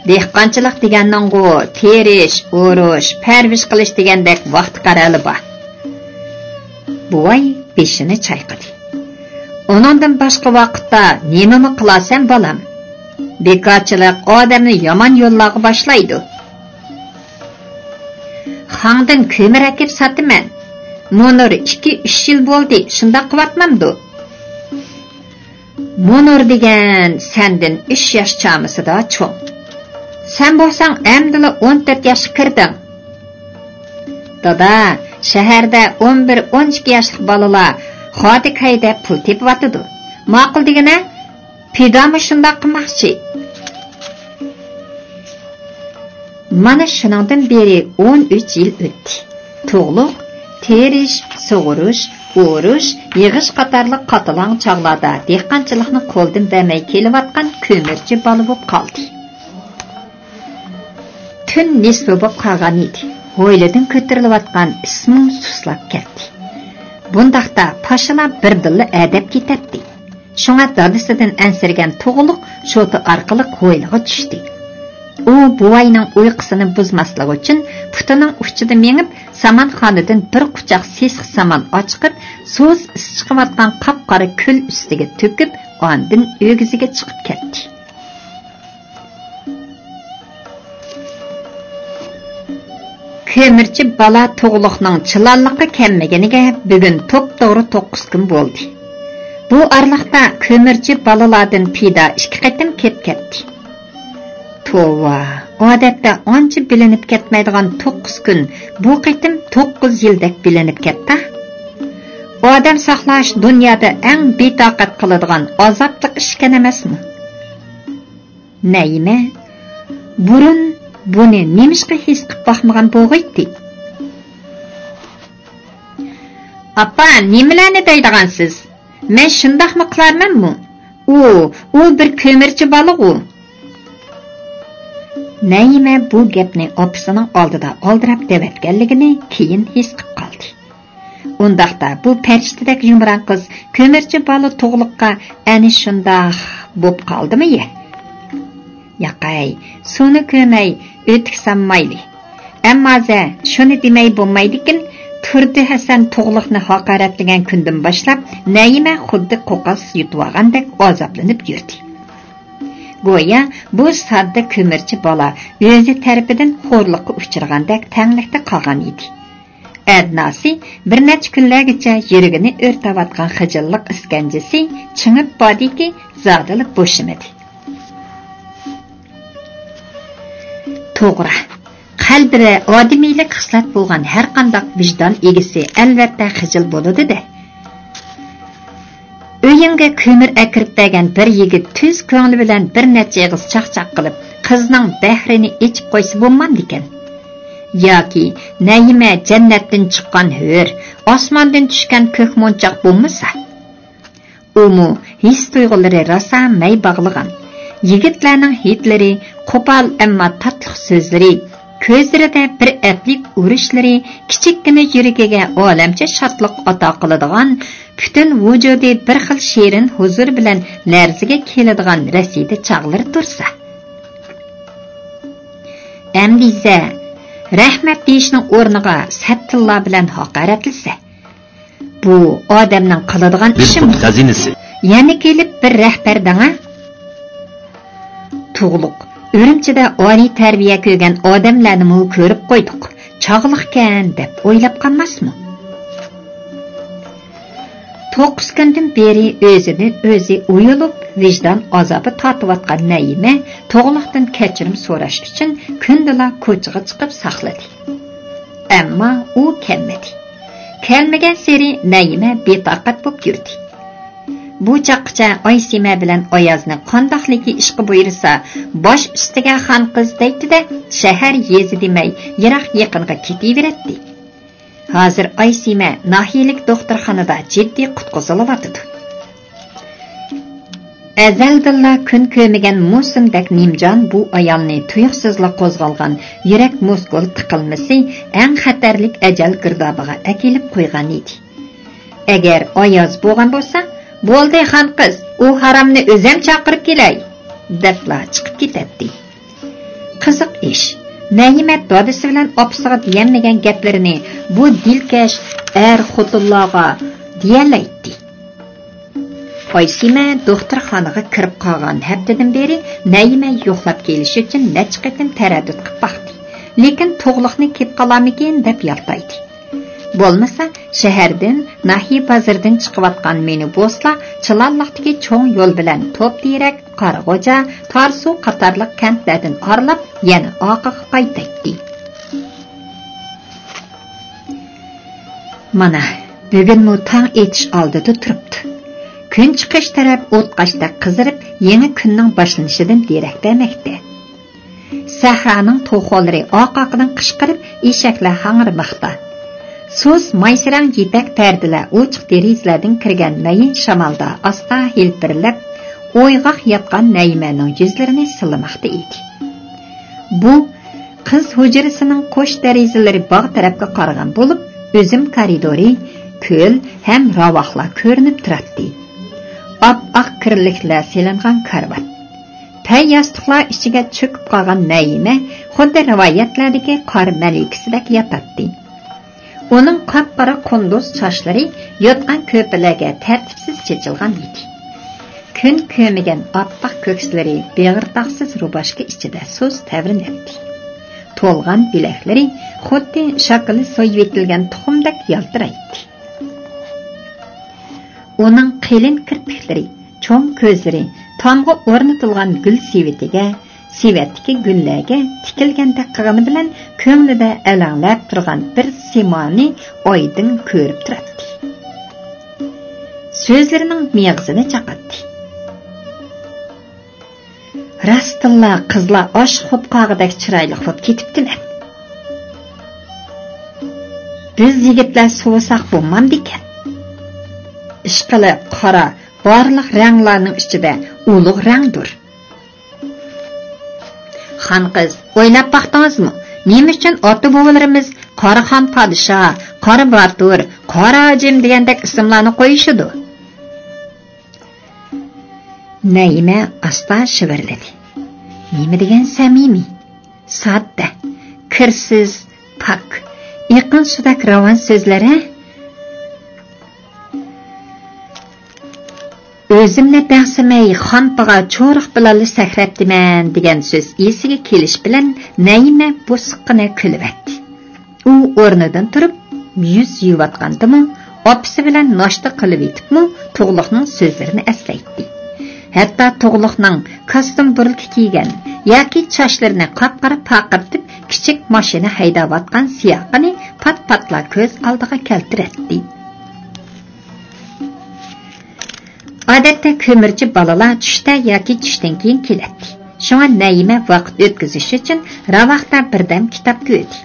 «دېھقانچىلىق دېگەننىڭغۇ تېرىش، ئورۇش، پەرۋىش قىلىش دېگەندەك ۋاقتى قەرەلى بار.» بوۋاي بېشىنى چايقىدى. «ئۇنىڭدىن باشقا ۋاقىتتا نېمىمۇ قىلارسەن، بالام؟ بىكارچىلىق ئادەمنى يامان يوللارغا باشلايدۇ.» «خاڭدىن كۆمۈر ئەكىپ ساتىمەن. مۇنۇر ئىككى، ئۈچ يىل بولدى، شۇنداق قىلىۋاتمامدۇ؟» «مۇنۇر دېگەن سەندىن ئۈچ ياش چامىسىدا چوڭ. سەن بولساڭ ئەمدىلا ئون تۆت ياشقا كىردىڭ.» «دادا، شەھەردە ئون بىر، ئون ئىككى ياشلىق بالىلار خادىك ھەيدەپ پۇل تېپىۋاتىدۇ. ماقۇل دېگىنە، پىدامۇ شۇنداق قىلماقچى.» مانا شۇنىڭدىن بېرى ئون ئۈچ يىل ئۆتتى. تۇغلۇق تېرىش، سۇغۇرۇش، ئورۇش، يىغىش قاتارلىق قاتىلاڭ چاغلاردا دېھقانچىلىقنى قولدىن بەرمەي كېلىۋاتقان كۆمۈرچى بالا بولۇپ قالدى. تۈن نىسپا بولۇپ قالغان ئىدى. ھويلىدىن كۆتۈرۈلۈۋاتقان ئىسمۇ سۇسلاپ كەتتى. بۇنداقتا پاشىلار بىردىنلا ئەدەپ كېتەتتى. شۇڭا دادىسىدىن ئەنسىرىگەن تۇغلۇق شوتا ئارقىلىق ھويلىغا چۈشتى. ئۇ بوۋاينىڭ ئۇيقۇسىنى بۇزماسلىقى ئۈچۈن پۇتىنىڭ ئۇچىدا مېڭىپ، سامانخانىدىن بىر قۇچاق سېسىق سامان ئاچىقىپ، سۇس ئىس چىقىۋاتقان قاپقارا كۆل ئۈستىگە تۆكۈپ، ئاندىن ئۆگزىگە چىقىپ كەتتى. كۆمۈرچى بالا تۇغلۇقنىڭ چىلانلىققا كەلمىگىنىگە بۈگۈن توپتوغرا توققۇز كۈن بولدى. بۇ ئارىلىقتا كۆمۈرچى بالىلاردىن پىدا ئىككى قېتىم كېلىپ كەتتى. توۋا، ئادەتتە ئانچە بىلىنىپ كەتمەيدىغان توققۇز كۈن بۇ قېتىم توققۇز يىلدەك بىلىنىپ كەتتى. ئادەم ساقلاش دۇنيادا ئەڭ بىتاقەت قىلىدىغان ئازابلىق ئىشكەن ئەمەسمۇ؟ نەيىمە بۇرۇن بۇنى نېمىشقا ھېس قىپ باقمىغان بولغىيتتى؟ ئاپا، نېمىلەرنى دەيدىغانسىز؟ مەن شۇنداقمۇ قىلارمەنمۇ؟ ئۇ، ئۇ بىر كۆمۈرچى بالىغۇ. نەيىمە بۇ گەپنى ئاپىسىنىڭ ئالدىدا ئالدىراپ دەۋەتكەنلىكىنى كېيىن ھېس قىپ قالدى. ئۇنداقتا بۇ پەرىشتىدەك يۇمران قىز كۆمۈرچى بالا تۇغلۇققا ئەنە شۇنداق بوپ قالدىمۇ يە؟ ياقەي، سۇنى كۆرمەي ئۆتۈك سانمايلى. ئەمما زە، شۇنى دېمەي بولمايدىكىن، تۇردى ھەسەن تۇغلۇقنى ھاقارەتلىگەن كۈندىن باشلاپ نەيىمە خۇددى قوقاس يۇتۇۋالغاندەك ئازابلىنىپ يۈردى. گويا بۇ ساددا كۆمۈرچى بالا ئۆزى تەرىپىدىن خورلۇققا ئۇچرىغاندەك تەڭلىكتە قالغان ئىدى. ئەدناسى بىر نەچچە كۈنلەرگىچە يۈرىكىنى ئۆرتەۋاتقان خىجىللىق ئىسكەنجىسى چىڭىپ باردىكى، زادىلا بوشىمىدى. توغرا، قەلبىدە ئادىمىيلىك خىسلەت بولغان ھەرقانداق ۋىجدان ئىگىسى ئەلۋەتتە خىجىل بولىدۇ-دە. ئۆيۈڭگە كۆمۈر ئەكىرىپ بەرگەن بىر يىگىت تۈز كۆڭلى بىلەن بىر نەچچە ئېغىز چاقچاق قىلىپ، قىزنىڭ بەھرىنى ئېچىپ قويسا بولمامدىكەن؟ ياكى نەيىمە جەننەتتىن چىققان ھۆر، ئاسماندىن چۈشكەن كۆك مونچاق بولمىسا؟ ئۇمۇ ھېس-تۇيغۇلىرى راسا مەي باغلىغان. يىگىتلەرنىڭ ھىدلىرى، قوپال ئەمما تاتلىق سۆزلىرى، كۆزلىرىدە بىر ئەپلىك ئۇرۇشلىرى كىچىككىنە يۈرىكىگە ئالەمچە شادلىق ئاتا قىلىدىغان، پۈتۈن ۋۇجۇدى بىر خىل شېرىن ھۇزۇر بىلەن لەرزىگە كېلىدىغان رەسىدە چاغلىرى تۇرسا. ئەمدى زە، رەھمەت دېيىشنىڭ ئورنىغا سەتتىللا بىلەن ھاقارەتلىسە. بۇ ئادەمنىڭ قىلىدىغان ئىشىمۇ؟ خەزىنىسى. يەنە كېلىپ بىر رەھبەر دەڭە. تۇغلۇق، ئۈرۈمچىدە ئالىي تەربىيە كۆرگەن ئادەملەرنىمۇ كۆرۈپ قويدۇق. چاغلىقكەن دەپ ئويلاپ قالماسمۇ؟ توققۇز كۈندىن بېرى ئۆزىدىن ئۆزى ئۇيىلىپ، ۋىجدان ئازابى تارتىۋاتقان نەيىمە تۇغلۇقتىن كەچۈرۈم سوراش ئۈچۈن كۈندىلا كوچىغا چىقىپ ساقلىدى. ئەمما ئۇ كەلمىدى. كەلمىگەنسېرى نەيىمە بىتاقەت بولۇپ يۈردى. بۇ چاغقىچە ئايسىمە بىلەن ئايازنى قانداقلىكى ئىشقا بۇيرۇسا، باش ئۈستىگە خان قىز دەيتتى-دە، شەھەر يېزا دېمەي، يىراق يېقىنغا كېتىۋېرەتتى. ھازىر ئايسىمە ناھىيىلىك دوختۇرخانىدا جىددىي قۇتقۇزۇلۇۋاتىدۇ. ئەزەلدىنلا كۈن كۆرمىگەن مۇسىمدەك نىمجان بۇ ئايالنى تۇيۇقسىزلا قوزغالغان يۈرەك مۇسكۇل تىقىلمىسى ئەڭ خەتەرلىك ئەجەل گىردابىغا ئەكېلىپ قويغان ئىدى. ئەگەر ئاياز بولغان بولسا، «بولدى، خان قىز، ئۇ ھارامنى ئۆزەم چاقىرىپ كېلەي» دەپلا چىقىپ كېتەتتى. قىزىق ئىش، نەيىمە دادىسى بىلەن ئاپىسىغا دېيەلمىگەن گەپلىرىنى بۇ دىلكەش ئەر خوتۇنلارغا دېيەلەيتتى. ئايسىمە دوختۇرخانىغا كىرىپ قالغان ھەپتىدىن بېرى نەيىمە يوقلاپ كېلىش ئۈچۈن نەچچە قېتىم تەرەددۇت قىلىپ باقتى. لېكىن تۇغلۇقنى كېلىپ قالارمىكىن دەپ يالتايدى. بولمىسا، شەھەردىن، ناھىيە بازىرىدىن چىقىۋاتقان مىنىبۇسلار چىلانلىقتىكى چوڭ يول بىلەن توپ تېرەك، قارىغوجا، تارسۇ قاتارلىق كەنتلەردىن ئارىلاپ يەنە ئارقىغا قايتايتتى. مانا، بۈگۈنمۇ تاڭ ئېتىش ئالدىدا تۇرۇپتۇ. كۈن چىقىش تەرەپ ئوتقاشتەك قىزىرىپ، يېڭى كۈننىڭ باشلىنىشىدىن دېرەك بەرمەكتە. سەھرانىڭ توخۇلىرى ئارقا-ئارقىدىن قىچقىرىپ، ئېشەكلەر ھاڭرىماقتا. سۇس مايسىرەڭ يىپەك پەردىلەر ئوچۇق دېرىزىلەردىن كىرگەن مەيىن شامالدا ئاستا ھىلپىرلەپ، ئويغاق ياتقان نەيىمەنىڭ يۈزلىرىنى سىلىماقتا ئىدى. بۇ قىز ھۇجرىسىنىڭ قوش دېرىزىلىرى باغ تەرەپكە قارىغان بولۇپ، ئۈزۈم كارىدورى، كۆل ھەم راۋاقلار كۆرۈنۈپ تۇراتتى. ئاپئاق كىرلىكلەر سېلىنغان كارىۋات. پەي ياستۇقلار ئىچىگە چۆكۈپ قالغان نەيىمە خۇددى رىۋايەتلەردىكى قار مەلىكىسىدەك ياتاتتى. ئۇنىڭ قاپقارا قۇندۇز چاچلىرى يوتقان كۆرپىلەرگە تەرتىپسىز چېچىلغان ئىدى. كۈن كۆرمىگەن ئاپئاق كۆكسلىرى بېغىر تاقسىز روباشكا ئىچىدە سۇس تەۋرىنەتتى. تولغان بىلەكلىرى خۇددى شاكىلى سويۇۋېتىلگەن تۇخۇمدەك يالتىرايتتى. ئۇنىڭ قېلىن كىرپىكلىرى، چوڭ كۆزلىرى تامغا ئورنىتىلغان گۈل سېۋىتىگە، سېۋەتتىكى گۈللەرگە تىكىلگەندەك قىلغىنى بىلەن كۆڭلىدە ئەلەڭلەپ تۇرغان بىر سىيمانى ئايدىڭ كۆرۈپ تۇراتتى. سۆزلىرىنىڭ مېغىزىنى چاقاتتى. راستتىنلا قىزلار ئاشىق بولۇپ قالغۇدەك چىرايلىق بولۇپ كېتىپتىمەن. بىز يىگىتلەر سوۋۇساق بولمامدىكەن؟ ئىشقىلىپ قارا، بارلىق رەڭلەرنىڭ ئىچىدە ئۇلۇغ رەڭدۇر. خان قىز، ئويلاپ باقتىڭىزمۇ؟ نېمە ئۈچۈن ئاتا-بوۋىلىرىمىز قاراخان پادىشاھ، قارا باتۇر، قارا ھاجىم دېگەندەك ئىسىملارنى قويۇشىدۇ؟ نەيىمە ئاستا شىۋىرلىدى. نېمە دېگەن سەمىمىي، ساددە، كىرسىز، پاك، ئېقىن سۇدەك راۋان سۆزلەر-ھە؟ ئۆزۈمنى دەڭسىمەي خانپىغا چورۇق بىلەنلا سەكرەپتىمەن دېگەن سۆز ئېسىگە كېلىش بىلەن نەيىمە بۇسقىنە كۈلۈۋەتتى. ئۇ ئورنىدىن تۇرۇپ، يۈز يۇيۇۋاتقاندىمۇ، ئاپىسى بىلەن ناشتا قىلىۋېتىپمۇ، تۇغلۇقنىڭ سۆزلىرىنى ئەسلەيتتى. ھەتتا تۇغلۇقنىڭ كاستيۇم بۇرۇلكا كىيگەن ياكى چاچلىرىنى قاپقارا پارقىرىتىپ، كىچىك ماشىنا ھەيدەۋاتقان سىياقىنى پات-پاتلا كۆز ئالدىغا كەلتۈرەتتى. ئادەتتە كۆمۈرچى بالىلار چۈشتە ياكى چۈشتىن كېيىن كېلەتتى. شۇڭا نەيىمە ۋاقىت ئۆتكۈزۈش ئۈچۈن راۋاقتا بىردەم كىتاب كۆردى.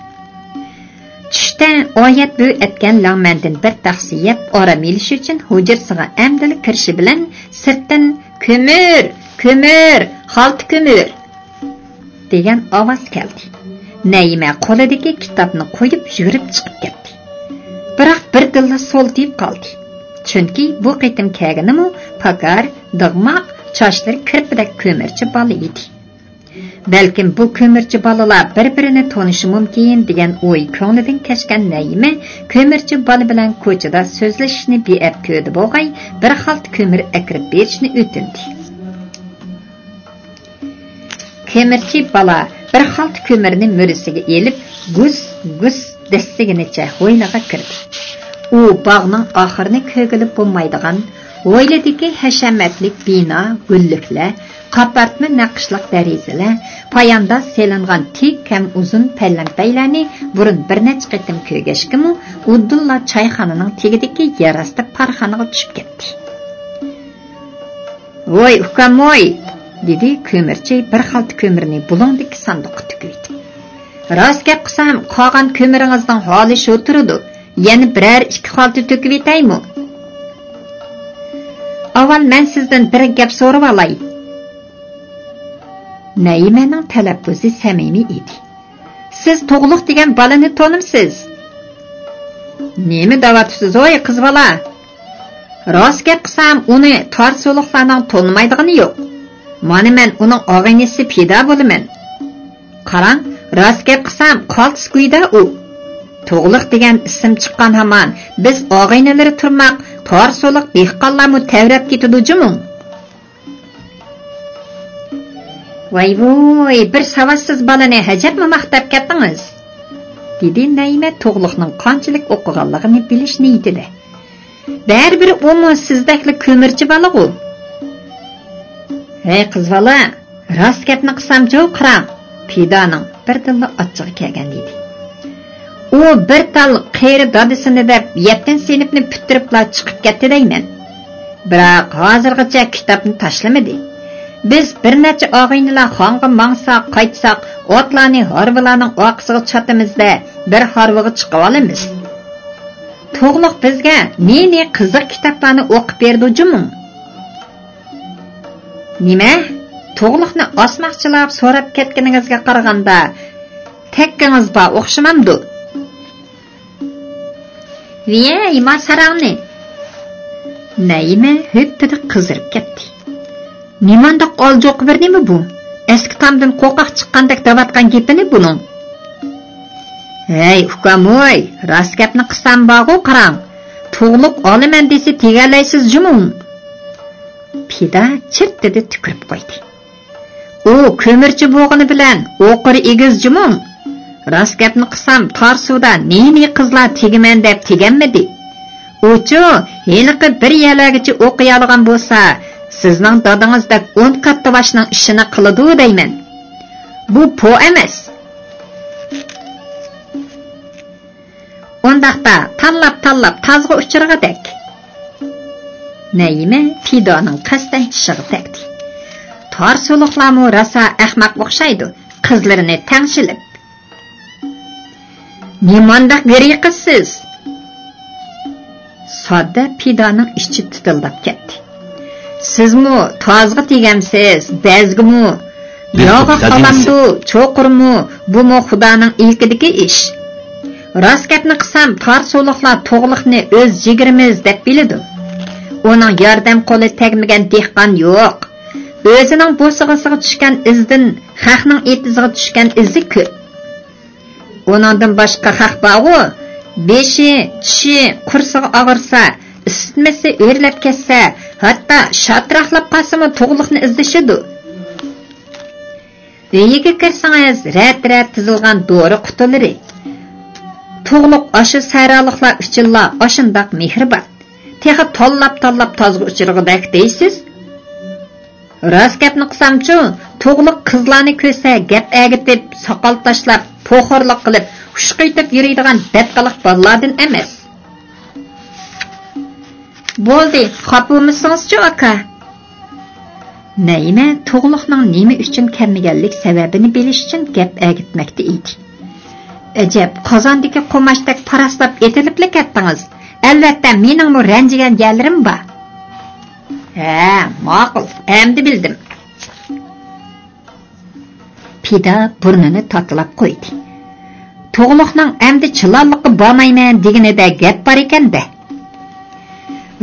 چۈشتە ئايەت بۆ ئەتكەن لەڭمەندىن بىر تەخسە يەپ ئارام ئېلىش ئۈچۈن ھۇجرىسىغا ئەمدىلا كىرىشى بىلەن سىرتتىن «كۆمۈر! كۆمۈر! خالتا كۆمۈر!» دېگەن ئاۋاز كەلدى. نەيىمە قولىدىكى كىتابنى قويۇپ يۈگۈرۈپ چىقىپ كەتتى. بىراق بىردىنلا سولتىيىپ قالدى. چۈنكى بۇ قېتىم كەلگىنىمۇ پاكار، دىغماق، چاچلىرى كىرپىدەك كۆمۈرچى بالا ئىدى. بەلكىم بۇ كۆمۈرچى بالىلار بىر-بىرىنى تونۇشى مۇمكىن دېگەن ئوي كۆڭلىدىن كەچكەن نەيىمە كۆمۈرچى بالا بىلەن كوچىدا سۆزلىشىشنى بىئەپ كۆردى بولغاي، بىر خالتا كۆمۈر ئەكىرىپ بېرىشنى ئۆتۈندى. كۆمۈرچى بالا بىر خالتا كۆمۈرنى مۈرىسىگە ئېلىپ، گۈس-گۈس دەسسىگىنىچە ھويلىغا كىردى. ئۇ باغنىڭ ئاخىرىنى كۆرگىلى بولمايدىغان ھويلىدىكى ھەشەمەتلىك بىنا، گۈللۈكلەر، قاپارتما نەقىشلىق دېرىزىلەر، پايانداز سېلىنغان تىك ھەم ئۇزۇن پەلەمپەيلەرنى بۇرۇن بىر نەچچە قېتىم كۆرگەچكىمۇ، ئۇدۇللا چايخانىنىڭ تېگىدىكى يەر ئاستى پارخانىغا چۈشۈپ كەتتى. «ۋوي، ئۇكام، ۋوي!» دېدى كۆمۈرچى بىر خالتا كۆمۈرنى بۇلۇڭدىكى ساندۇققا تۈكۈۋېتىپ. «راست گەپ قىلسام، قالغان كۆمۈرىڭىزنىڭ ھالى شۇ تۇرىدۇ. يەنە بىرەر ئىككى خالتا تۆكۈۋېتەيمۇ؟» «ئاۋۋال مەن سىزدىن بىر گەپ سورىۋالاي.» نەيىمەنىڭ تەلەپپۇزى سەمىمىي ئىدى. «سىز تۇغلۇق دېگەن بالىنى تونۇمسىز؟» «نېمە دەۋاتىسىز ھوي، قىز بالا؟ راست گەپ قىلسام، ئۇنى تارسۇلۇقلارنىڭ تونۇمايدىغىنى يوق. مانا مەن ئۇنىڭ ئاغىنىسى پىدا بولىمەن. قاراڭ، راست گەپ قىلسام، قالتىس گۇيدا ئۇ. تۇغلۇق دېگەن ئىسىم چىققان ھامان، بىز ئاغىنىلىرى تۇرماق، تارسۇلۇق دېھقانلارمۇ تەۋرەپ كېتىدۇ جۇمۇ.» «ۋاي-ۋۇي، بىر ساۋاتسىز بالىنى ھەجەپمۇ ماختاپ كەتتىڭىز؟» دېدى نەيىمە تۇغلۇقنىڭ قانچىلىك ئوقۇغانلىقىنى بىلىش نىيىتىدە. «بەرىبىر ئۇمۇ سىزدەكلا كۆمۈرچى بالىغۇ.» «ھەي، قىز بالا، راست گەپنى قىلسامچۇ، قاراڭ.» پىدانىڭ بىردىنلا ئاچچىقى كەلگەن ئىدى. «ئۇ بىر تال قېرى دادىسىنى دەپ، يەتتىنچى سىنىپنى پۈتتۈرۈپلا چىقىپ كەتتى دەيمەن. بىراق، ھازىرغىچە كىتابنى تاشلىمىدى. بىز بىر نەچچە ئاغىنىلەر خانغا ماڭساق، قايتساق، ئاتلارنى ھارۋىلارنىڭ ئارقىسىغا چاتىمىز-دە، بىر ھارۋىغا چىقىۋالىمىز. تۇغلۇق بىزگە نى-نى قىزىق كىتابلارنى ئوقۇپ بېرىدۇ جۇمۇ.» «نېمە؟ تۇغلۇقنى ئاسماقچىلاپ سوراپ كەتكىنىڭىزگە قارىغاندا، تەككىڭىز بار ئوخشىمامدۇ؟» «ۋىيەي، ما ساراڭنى!» نەيىمە ھۆپپىدە قىزىرىپ كەتتى. «نېمانداق ئالجوقا بىر نېمە بۇ؟ ئەسكى تامدىن قورقاق چىققاندەك دەۋاتقان گېپىنى بۇنىڭ.» «ھەي، ئۇكام ھوي، راست گەپنى قىلسام بارغۇ، قاراڭ. تۇغلۇق ئالىمەن دېسە تېگەلەيسىز جۇمۇ.» پىدا چىرتتىدە تۈكۈرۈپ قويدى. «ئۇ كۆمۈرچى بولغىنى بىلەن ئوقۇرى ئېگىز جۇمۇ. راست گەپنى قىلسام، تارسۇدا نى-نى قىزلار تېگىمەن دەپ تېگەلمىدى. ئۇچۇ ھېلىقى بىر يەرلەرگىچە ئوقۇيالىغان بولسا، سىزنىڭ دادىڭىزدەك ئون قاتتىباشنىڭ ئىشىنى قىلىدۇ دەيمەن. بۇ پو ئەمەس. ئۇنداقتا تاللاپ-تاللاپ تازغا ئۇچۇرغۇدەك. نەيىمە پىدانىڭ قەستەن چىشىغا تەگدى. تارسۇلۇقلارمۇ راسا ئەخمەق ئوخشايدۇ، قىزلىرىنى تەڭشىلىپ. نېمانداق گىرىيقىسىز؟ ساددە پىدانىڭ ئىچى تىتىلداپ كەتتى. سىزمۇ تازغا تېگەمسىز، بەزگىمۇ؟ ياغاق قالامدۇ، چوقۇرمۇ؟ بۇمۇ خۇدانىڭ ئىلكىدىكى ئىش. راست گەپنى قىلسام، تارسۇلۇقلار تۇغلۇقنى ئۆز جىگىرىمىز دەپ بىلىدۇ. ئۇنىڭ ياردەم قولى تەگمىگەن دېھقان يوق. ئۆزىنىڭ بوسۇغىسىغا چۈشكەن ئىزدىن خەقنىڭ ئېتىزىغا چۈشكەن ئىزى كۆپ. ئۇنىڭدىن باشقا خەق بارغۇ، بېشى، چىشى، قورسىقى ئاغرىسا، ئىسسىتمىسى ئۆرلەپ كەتسە، ھەتتا شاتراقلاپ قالسىمۇ تۇغلۇقنى ئىزدىشىدۇ. ئۆيىگە كىرسىڭىز، رەت-رەت تىزىلغان دورا قۇتىلىرى. تۇغلۇق ئاشۇ سەھرالىقلار ئۈچۈنلا ئاشۇنداق مېھرىبان. تېخى تاللاپ-تاللاپ تازغا ئۇچۇرغۇدەك دەيسىز. راست گەپنى قىلسامچۇ، تۇغلۇق قىزلارنى كۆرسە گەپ ئەگىتىپ، ساقال تاشلاپ، پوخۇرلۇق قىلىپ، ھۇشقا يېتىپ يۈرىدىغان بەتقىلىق بالىلاردىن ئەمەس. بولدى، خاپا بولمىسىڭىزچۇ، ئاكا. نەيىمە تۇغلۇقنىڭ نېمە ئۈچۈن كەلمىگەنلىك سەۋەبىنى بىلىش ئۈچۈن گەپ ئەگىتمەكتە ئىدى. ئەجەب، قازاندىكى قوماچتەك پاراسلاپ ئېتىلىپلا كەتتىڭىز. ئەلۋەتتە، مېنىڭمۇ رەنجىگەن يەرلىرىم بار. ھە، ماقۇل، ئەمدى بىلدىم. پىدا بۇرنىنى تاتىلاپ قويدى. تۇغلۇقنىڭ ئەمدى چىلانلىققا بارمايمەن دېگىنىدە گەپ بار ئىكەن-دە.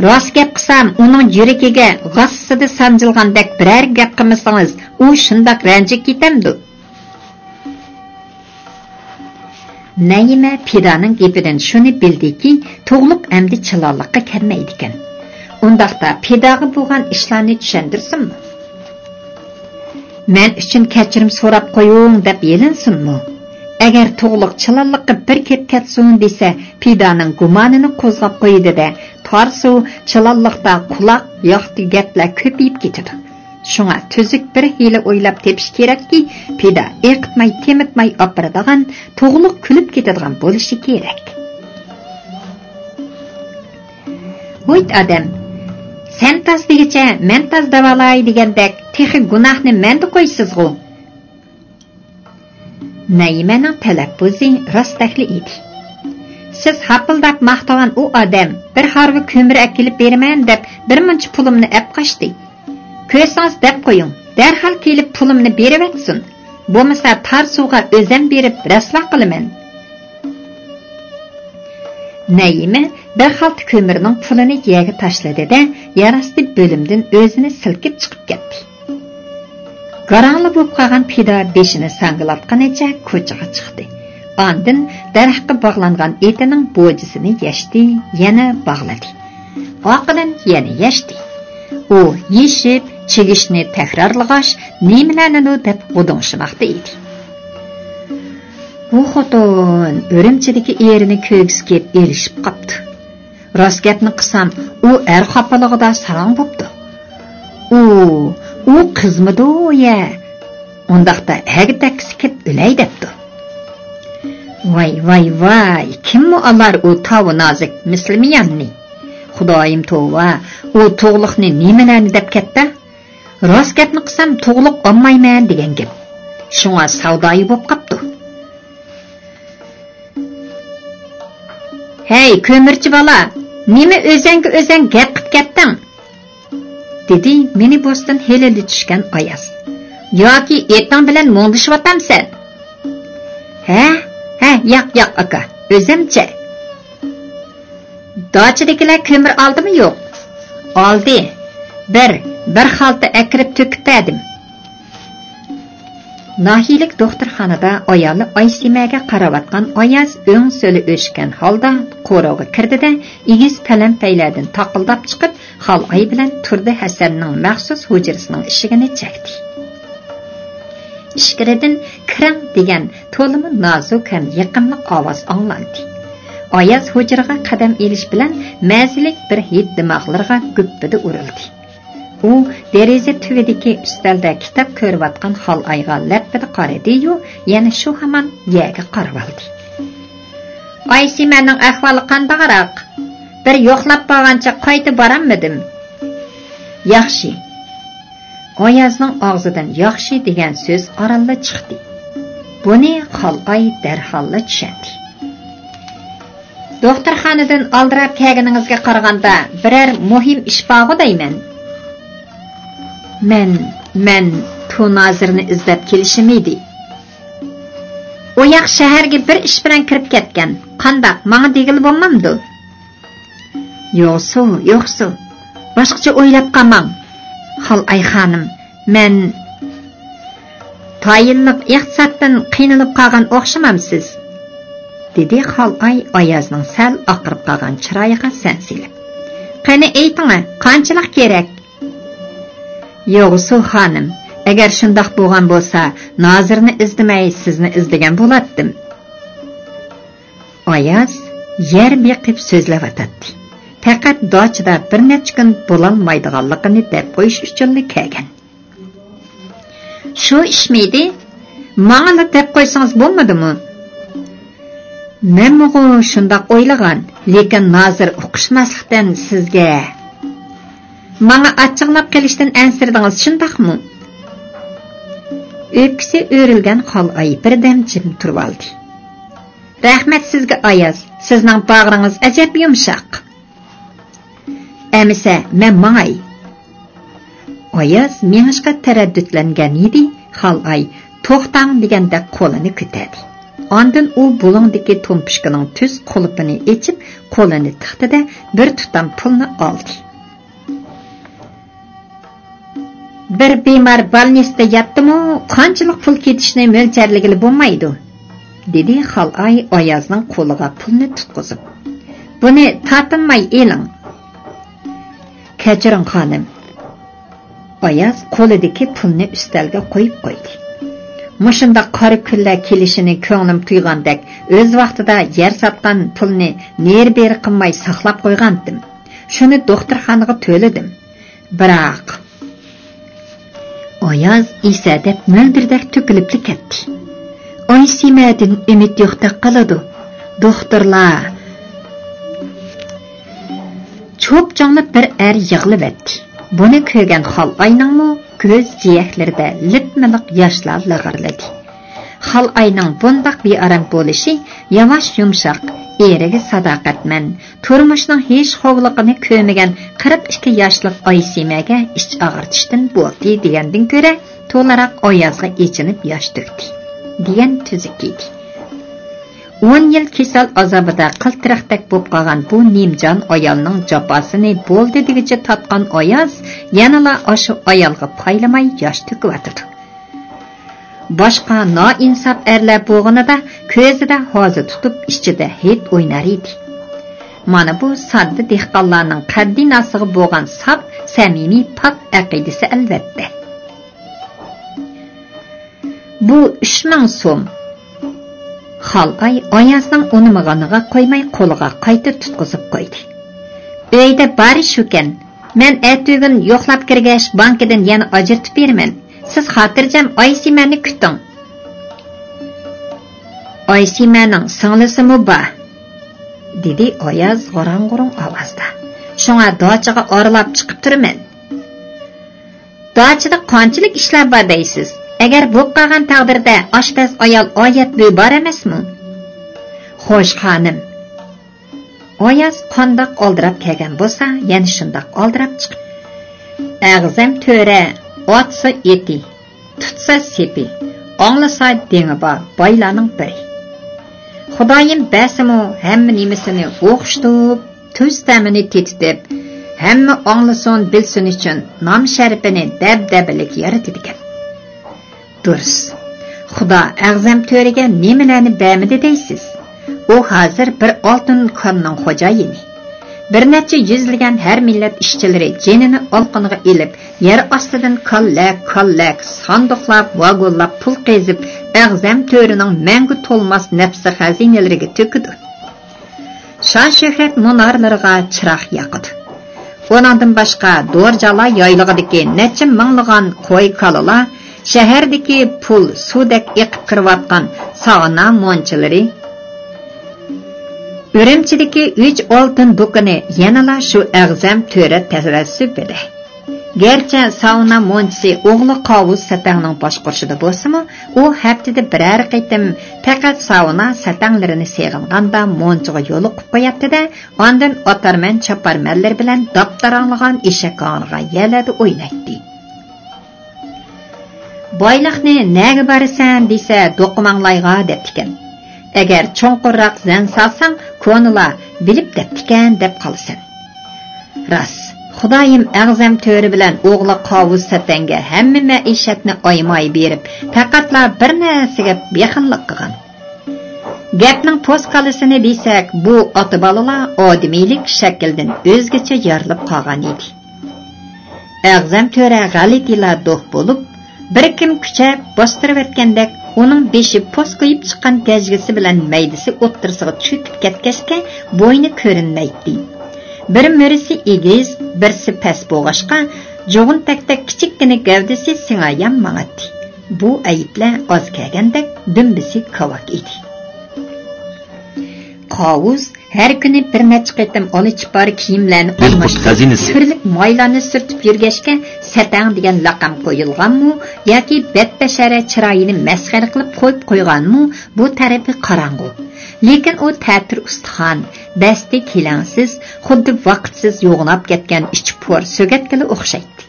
راست گەپ قىلسام، ئۇنىڭ يۈرىكىگە غاسسىدە سانجىلغاندەك بىرەر گەپ قىلمىسىڭىز، ئۇ شۇنداق رەنجىپ كېتەمدۇ؟ نەيىمە پىدانىڭ گېپىدىن شۇنى بىلدىكى، تۇغلۇق ئەمدى چىلانلىققا كەلمەيدىكەن. ئۇنداقتا پىداغا بولغان ئىشلارنى چۈشەندۈرسۇنمۇ؟ مەن ئۈچۈن كەچۈرۈم سوراپ قويۇڭ دەپ يېلىنسۇنمۇ؟ ئەگەر تۇغلۇق چىلانلىققا بىر كىرىپ كەتسۇن دېسە، پىدانىڭ گۇمانىنى قوزغاپ قويىدۇ-دە، تارسۇ چىلانلىقتا قۇلاق ياقتى گەپلەر كۆپىيىپ كېتىدۇ. شۇڭا تۈزۈك بىر ھىيلە ئويلاپ تېپىش كېرەككى، پىدا ئېقىتماي، تېمىتماي ئاپىرىدىغان، تۇغلۇق كۈلۈپ كېتىدىغان بولۇشى كېرەك. ھويت ئادەم، سەن تاز دېگۈچە مەن تاز دەۋالاي دېگەندەك، تېخى گۇناھنى مەندە قويىسىزغۇ؟ نەيىمەنىڭ تەلەپپۇزى راستەكلا ئىدى. سىز ھاپىلداپ ماختىغان ئۇ ئادەم بىر ھارۋا كۆمۈر ئەكېلىپ بېرىمەن دەپ بىر مۇنچە پۇلۇمنى ئەپ قاچتى. كۆرسىڭىز دەپ قويۇڭ، دەرھال كېلىپ پۇلۇمنى بېرىۋەتسۇن. بولمىسا تارسۇغا ئۆزەم بېرىپ رەسۋا قىلىمەن. نەيىمە بىر خالتا كۆمۈرنىڭ پۇلىنى يەرگە تاشلىدى-دە، يەر ئاستى بۆلۈمدىن ئۆزىنى سىلكىپ چىقىپ كەتتى. گاراڭلا بولۇپ قالغان پىدا بېشىنى ساڭگىلاتقىنىچە كوچىغا چىقتى. ئاندىن دەرەخكە باغلانغان ئېتىنىڭ بوجىسىنى يەشتى، يەنە باغلىدى. ئارقىدىن يەنە يەشتى. ئۇ يېشىپ، چىگىشنى تەكرارلىغاچ، نېمىلەرنىدۇ دەپ غۇدۇڭشىماقتا ئىدى. بۇ خوتۇن ئۈرۈمچىدىكى ئېرىنى كۆرگۈسى كېلىپ ئېلىشىپ قاپتۇ. راست گەپنى قىلسام، ئۇ ئەر خاپىلىقىدا ساراڭ بوپتۇ. ئۇ، ئۇ قىزمىدۇ يە؟ ئۇنداقتا ئەگىپ دەككىسى كېلىپ ئۆلەي دەپتۇ. ۋاي، ۋاي، ۋاي، كىممۇ ئالار ئۇ تاۋۇ نازۇك مىسلىمىياننى؟ خۇدايىم توۋا، ئۇ تۇغلۇقنى نېمىلەرنى دەپ كەتتى؟ راست گەپنى قىلسام، تۇغلۇق ئالمايمەن دېگەن گەپ. شۇڭا ساۋدايى بوپ قاپتۇ. ھەي، كۆمۈرچى بالا، نېمە ئۆزەڭگە ئۆزەڭ گەپ قىپ كەتتىڭ؟ دېدى مىنىبۇستىن ھېلىلا چۈشكەن ئاياز. ياكى ئېتىڭ بىلەن مۇڭدىشىۋاتامسەن؟ ھە؟ ھە، ياق، ياق، ئاكا، ئۆزەمچە. داچىدىكىلەر كۆمۈر ئالدىمۇ يوق؟ ئالدى. بىر، بىر خالتا ئەكىرىپ تۆكۈپ بەردىم. ناھىيىلىك دوختۇرخانىدا ئايالى ئايسىمەگە قاراۋاتقان ئاياز ئۆڭ سۆلى ئۆچكەن ھالدا قورۇغا كىردى-دە، ئېگىز پەلەمپەيلەردىن تاقىلداپ چىقىپ، خالئاي بىلەن تۇردى ھەسەننىڭ مەخسۇس ھۇجرىسىنىڭ ئىشىكىنى چەكتى. ئىچكىرىدىن كىرىڭ دېگەن تولىمۇ نازۇك ھەم يېقىملىق ئاۋاز ئاڭلاندى. ئاياز ھۇجرىغا قەدەم ئېلىش بىلەن مەززىلىك بىر ھىد دىماغلىرىغا گۈپپىدە ئۇرۇلدى. ئۇ دېرىزە تۈۋىدىكى ئۈستەلدە كىتاب كۆرۈۋاتقان خالئايغا لەپپىدە قارىدى-يۇ، يەنە شۇ ھامان يەرگە قارىۋالدى. ئايسىمەننىڭ ئەھۋالى قانداقراق؟ بىر يوقلاپ بارغانچە قايتا بارالمىدىم. ياخشى. ئايازنىڭ ئاغزىدىن ياخشى دېگەن سۆز ئارانلا چىقتى. بۇنى خالئاي دەرھاللا چۈشەندى. دوختۇرخانىدىن ئالدىراپ كەلگىنىڭىزگە قارىغاندا، بىرەر مۇھىم ئىش بارغۇ دەيمەن. مەن، مەن پۇ نازىرنى ئىزدەپ كېلىشىم ئىدى. ئۇ ياق شەھەرگە بىر ئىش بىلەن كىرىپ كەتكەن. قانداق، ماڭا دېگىلى بولمامدۇ؟ يوقسۇ، يوقسۇ. باشقىچە ئويلاپ قالماڭ. خالئاي خانىم، مەن تايىنلىق ئىقتىسادتىن قىينىلىپ قالغان ئوخشىمامسىز؟ دېدى خالئاي ئايازنىڭ سەل ئاقىرىپ قالغان چىرايىغا سەن سېلىپ. قېنى ئېيتىڭە، قانچىلىق كېرەك؟ يوغسۇ خانىم، ئەگەر شۇنداق بولغان بولسا، نازىرنى ئىزدىمەي سىزنى ئىزدىگەن بولاتتىم. ئاياز يەر بېقىپ سۆزلەۋاتاتتى. پەقەت داچىدا بىر نەچچە كۈن بولالمايدىغانلىقىنى دەپ قويۇش ئۈچۈنلا كەلگەن. شۇ ئىشمىدى؟ ماڭىلا دەپ قويسىڭىز بولمىدىمۇ؟ مەنمۇغۇ شۇنداق ئويلىغان، لېكىن نازىر ئۇقۇشماسلىقتىن سىزگە. ماڭا ئاچچىقلاپ قېلىشتىن ئەنسىرىدىڭىز، شۇنداقمۇ؟ ئۆپكىسى ئۆرۈلگەن خالئاي بىردەم جىم تۇرۇۋالدى. رەھمەت سىزگە، ئاياز، سىزنىڭ باغرىڭىز ئەجەب يۇمشاق. ئەمىسە مەن ماڭاي. ئاياز مېڭىشقا تەرەددۇتلەنگەن ئىدى، خالئاي توختاڭ دېگەندەك قولىنى كۆتەردى. ئاندىن ئۇ بۇلۇڭدىكى تومپۇشكىنىڭ تۈز قۇلۇپىنى ئېچىپ، قولىنى تىقتى-دە، بىر تۇتام پۇلنى ئالدى. بىر بىمار بالنىستتا ياتتىمۇ، قانچىلىك پۇل كېتىشىنى مۆلچەرلىگىلى بولمايدۇ، دېدى خالئاي ئايازنىڭ قولىغا پۇلنى تۇتقۇزۇپ. بۇنى تارتىنماي ئېلىڭ. كەچۈرۈڭ، خانىم. ئاياز قولىدىكى پۇلنى ئۈستەلگە قويۇپ قويدى. مۇشۇنداق قارا كۈنلەر كېلىشىنى كۆڭلۈم تۇيغاندەك، ئۆز ۋاقتىدا يەر ساتقان پۇلنى نېرى-بېرى قىلماي ساقلاپ قويغانتىم. شۇنى دوختۇرخانىغا تۆلىدىم. بىراق. ئاياز ئېسەدەپ مۆلدۈردەك تۆكۈلۈپلا كەتتى. ئايسىمەدىن ئۈمىد يوقتەك قىلىدۇ. دوختۇرلار. چوپچوڭلاپ بىر ئەر يىغلىۋەتتى. بۇنى كۆرگەن خالئاينىڭمۇ كۆز جىيەكلىرىدە لىپمىلىق ياشلار لىغىرلىدى. خالئاينىڭ بۇنداق بىئارام بولۇشى ياۋاش يۇمشاق، ئېرىگە ساداقەتمەن، تۇرمۇشنىڭ ھېچ خوۋلۇقىنى كۆرمىگەن قىرىق ئىككى ياشلىق ئايسىمەگە ئىچ ئاغرىتىشتىن بولدى دېگەندىن كۆرە، تولىراق ئايازغا ئېچىنىپ ياش تۆكتى، دېگەن تۈزۈك ئىدى. ئون يىل كېسەل ئازابىدا قىلتىرىقتەك بولۇپ قالغان بۇ نىمجان ئايالنىڭ جاپاسىنى بولدى دېگۈچە تارتقان ئاياز يەنىلا ئاشۇ ئايالغا پايلىماي ياش تۆكۈۋاتىدۇ. باشقا نائىنساپ ئەرلەر بولغىنىدا كۆزىدە ھازا تۇتۇپ، ئىچىدە ھېيت ئوينار ئىدى. مانا بۇ ساددا دېھقانلارنىڭ قەددىناسىغا بولغان ساپ، سەمىمىي، پاك ئەقىدىسى ئەلۋەتتە. بۇ ئۈچ مىڭ سوم. خالئاي ئايازنىڭ ئۇنىمىغىنىغا قويماي قولىغا قايتا تۇتقۇزۇپ قويدى. ئۆيدە بارى شۇكەن. مەن ئەتىگۈن يوقلاپ كىرگەچ بانكىدىن يەنە ئاجرىتىپ بېرىمەن. سىز خاتىرجەم ئايسىمەننى كۈتۈڭ. ئايسىمەننىڭ سىڭلىسىمۇ بار، دېدى ئاياز غاراڭ-غۇرۇڭ ئاۋازدا. شۇڭا داچىغا ئارىلاپ چىقىپ تۇرىمەن. داچىدا قانچىلىك ئىشلار بار دەيسىز؟ ئەگەر بولۇپ قالغان تەقدىردە ئاشپەز ئايال ئايەت بىبار ئەمەسمۇ؟ خوش، خانىم. ئاياز قانداق ئالدىراپ كەلگەن بولسا، يەنە شۇنداق ئالدىراپ چىقىپ. ئەغزەم تۆرە ئاتسا ئېتى، تۇتسا سېپى، ئاڭلىسا دېڭى بار بايلارنىڭ بىرى. خۇدايىم بەرسىمۇ ھەممە نېمىسىنى ئوخشىتىپ، تۈز تەمىنى تېتىتىپ، ھەممە ئاڭلىسۇن، بىلسۇن ئۈچۈن نام شەرىپىنى دەبدەبىلىك يارىتىدىكەن. دۇرۇس. خۇدا ئەغزەم تۆرىگە نېمىلەرنى بەرمىدى دەيسىز؟ ئۇ ھازىر بىر ئالتۇن كاننىڭ خوجايىنى. بىر نەچچە يۈزلىگەن ھەر مىللەت ئىشچىلىرى جېنىنى ئالقىنىغا ئېلىپ، يەر ئاستىدىن كاللەك، كاللەك، ساندۇقلاپ، ۋاگونلاپ پۇل قېزىپ، ئەغزەم تۆرىنىڭ مەڭگۈ تولماس نەپسى خەزىنىلىرىگە تۆكىدۇ. شان-شۆھرەت مۇنارلىرىغا چىراغ ياقىدۇ. ئۇنىڭدىن باشقا، دورجالا يايلىقىدىكى نەچچە مىڭلىغان قوي-كالىلار، شەھەردىكى پۇل سۇدەك ئېقىپ كىرىۋاتقان ساۋنا مونچىلىرى، ئۈرۈمچىدىكى ئۈچ ئالتۇن دۇكىنى يەنىلا شۇ ئەغزەم تۆرە تەۋەسسۈپىدە. گەرچە ساۋنا مونچىسى ئوغلى قاۋۇس سەتەڭنىڭ باشقۇرۇشىدا بولسىمۇ، ئۇ ھەپتىدە بىرەر قېتىم پەقەت ساۋنا سەتەڭلىرىنى سېغىنغاندا مونچىغا يولۇقۇپ قوياتتى-دە، ئاندىن ئاتارمەن-چاپارمەنلىرى بىلەن داپتاراڭلىغان ئېشەك ھاڭرىغان يەرلەردە ئوينايتتى. بايلىقنى نەگە بارىسەن دېسە، دوقماڭلايغا دەپتىكەن. ئەگەر چوڭقۇرراق زەن سالساڭ، كونىلار بىلىپ دەپتىكەن دەپ قالىسەن. راست، خۇدايىم ئەغزەم تۆرە بىلەن ئوغلى قاۋۇس سەتەڭگە ھەممە مەئىشەتنى ئايىماي بېرىپ، پەقەتلا بىر نەرسىگە بېخىللىق قىلغان. گەپنىڭ پوسكالىسىنى دېسەك، بۇ ئاتا-بالىلار ئادىمىيلىك شەكلىدىن ئۆزگىچە يارىلىپ قالغان ئىدى. ئەغزەم تۆرە غەلىتىلا دوھ بولۇپ، بىر كىم كۈچەپ باستۇرۇۋەتكەندەك، ئۇنىڭ بېشى پوس قويۇپ چىققان گەجگىسى بىلەن مەيدىسى ئوتتۇرىسىغا چۆكۈپ كەتكەچكە، بوينى كۆرۈنمەيتتى. بىر مۈرىسى ئېگىز، بىرسى پەس بولغاچقا، جۇغۇن تەكتەك كىچىككىنە گەۋدىسى سىڭايان ماڭاتتى. بۇ ئەيىبلەر ئاز كەلگەندەك، دۈمبىسى كاۋاك ئىدى. قاۋۇس ھەر كۈنى بىر نەچچە قېتىم ئالا چىپار كىيىملەرنى ئالماشتۇرۇپ، سۈرلۈك مايلارنى سۈرتۈپ يۈرگەچكە، سەتەڭ دېگەن لەقەم قويۇلغانمۇ ياكى بەتبەشەرە چىرايىنى مەسخىرە قىلىپ قويۇپ قويغانمۇ، بۇ تەرىپى قاراڭغۇ. لېكىن ئۇ تەتۈر ئۇستىخان، بەستى كېلەڭسىز، خۇددى ۋاقىتسىز يوغىناپ كەتكەن ئىچى پور سۆگەتكىلا ئوخشايتتى.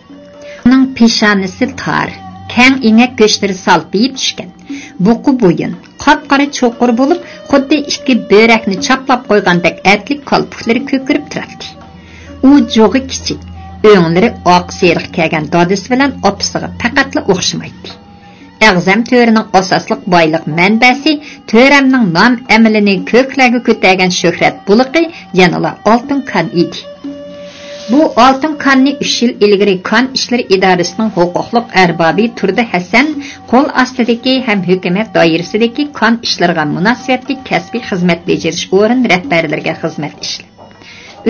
ئۇنىڭ پېشانىسى تار، كەڭ ئېڭەك گۆشلىرى سالپىيىپ چۈشكەن. بۇقا بويۇن، قاپقارا چوقۇر بولۇپ، خۇددى ئىككى بۆرەكنى چاپلاپ قويغاندەك ئەتلىك كالپۇكلىرى كۆكىرىپ تۇراتتى. ئۇ جۇغى كىچىك، ئۆڭلىرى ئاق سېرىق كەلگەن دادىسى بىلەن ئاپىسىغا پەقەتلا ئوخشىمايتتى. ئەغزەم تۆرىنىڭ ئاساسلىق بايلىق مەنبەسى، تۆرەمنىڭ نام-ئەمىلىنى كۆكلەرگە كۆتەرگەن شۆھرەت بۇلىقى يەنىلا ئالتۇن كان ئىدى. بۇ ئالتۇن كاننى ئۈچ يىل ئىلگىرى كان ئىشلىرى ئىدارىسىنىڭ ھوقۇقلۇق ئەربابى تۇردى ھەسەن قول ئاستىدىكى ھەم ھۆكۈمەت دائىرىسىدىكى كان ئىشلىرىغا مۇناسىۋەتلىك كەسپىي خىزمەت بېجىرىش ئورۇن رەھبەرلىرىگە خىزمەت ئىشلەپ،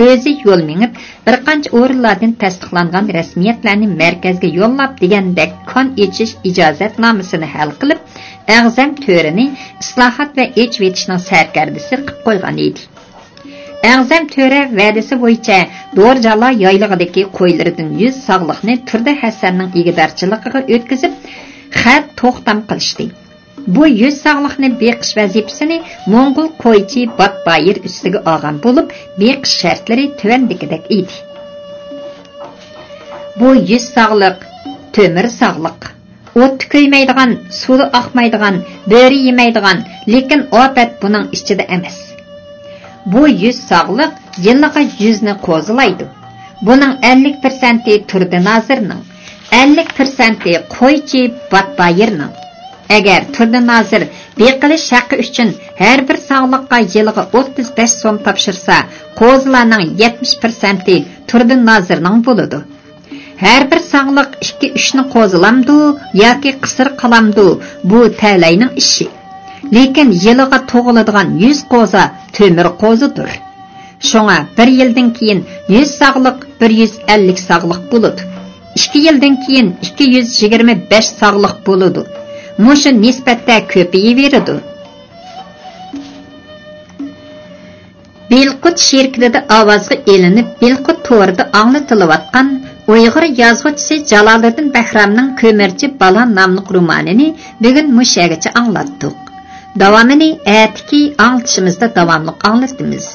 ئۆزى يول مېڭىپ، بىر قانچە ئورۇنلاردىن تەستىقلانغان رەسمىيەتلەرنى مەركەزگە يوللاپ، دېگەندەك كان ئېچىش ئىجازەتنامىسىنى ھەل قىلىپ، ئەغزەم تۆرىنى ئىسلاھات ۋە ئېچىۋېتىشنىڭ سەركەردىسى قىلىپ قويغان ئىدى. ئەغزەم تۆرە ۋەدىسى بويىچە دورجالا يايلىقىدىكى قويلىرىدىن يۈز ساغلىقنى تۇردى ھەسەننىڭ ئىگىدارچىلىقىغا ئۆتكۈزۈپ، خەت توختام قىلىشتى. بۇ يۈز ساغلىقنى بېقىش ۋەزىپىسىنى موڭغۇل قويچى باتبايىر ئۈستىگە ئالغان بولۇپ، بېقىش شەرتلىرى تۆۋەندىكىدەك ئىدى. بۇ يۈز ساغلىق، تۆمۈر ساغلىق. ئوتتا كۆيمەيدىغان، سۇدا ئاقمايدىغان، بۆرە يېمەيدىغان، لېكىن ئاپەت بۇنىڭ ئىچىدە ئەمەس. بۇ يۈز ساغلىق يىلىغا يۈزنى قوزىلايدۇ. بۇنىڭ ئەللىك پىرسەنتى تۇردى نازىرنىڭ، ئەللىك پىرسەنتى قويچى باتبايىرنىڭ. ئەگەر تۇردى نازىر بېقىلىش ھەققى ئۈچۈن ھەر بىر ساغلىققا يىلىغا ئوتتۇز بەش سوم تاپشۇرسا، قوزىلارنىڭ يەتمىش پىرسەنتى تۇردى نازىرنىڭ بولىدۇ. ھەر بىر ساغلىق ئىككى-ئۈچنى قوزىلامدۇ ياكى قىسىر قالامدۇ، بۇ تەلەينىڭ ئىشى. لېكىن يىلىغا تۇغۇلىدىغان يۈز قوزا تۆمۈر قوزىدۇر. شۇڭا بىر يىلدىن كېيىن يۈز ساغلىق بىر يۈز ئەللىك ساغلىق بولىدۇ. ئىككى يىلدىن كېيىن ئىككى يۈز يىگىرمە بەش ساغلىق بولىدۇ. مۇشۇ نىسبەتتە كۆپىيىۋېرىدۇ. بىلقۇت شىركىتىدە ئاۋازغا ئېلىنىپ، بىلقۇت تورىدا ئاڭلىتىلىۋاتقان ئۇيغۇر يازغۇچىسى جالالىدىن بەھرامنىڭ كۆمۈرچى بالا ناملىق رومانىنى بۈگۈن مۇشۇ يەرگىچە ئاڭلاتتۇق. داۋامىنى ئەتىكى ئاڭلىتىشىمىزدا داۋاملىق ئاڭلىتىمىز.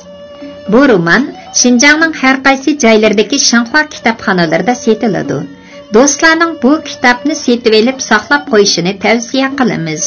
بۇ رومان شىنجاڭنىڭ ھەر قايسى جايلىرىدىكى شىنخۇا كىتابخانىلىرىدا سېتىلىدۇ. دوستلارنىڭ بۇ كىتابنى سېتىۋېلىپ ساقلاپ قويۇشىنى تەۋسىيە قىلىمىز.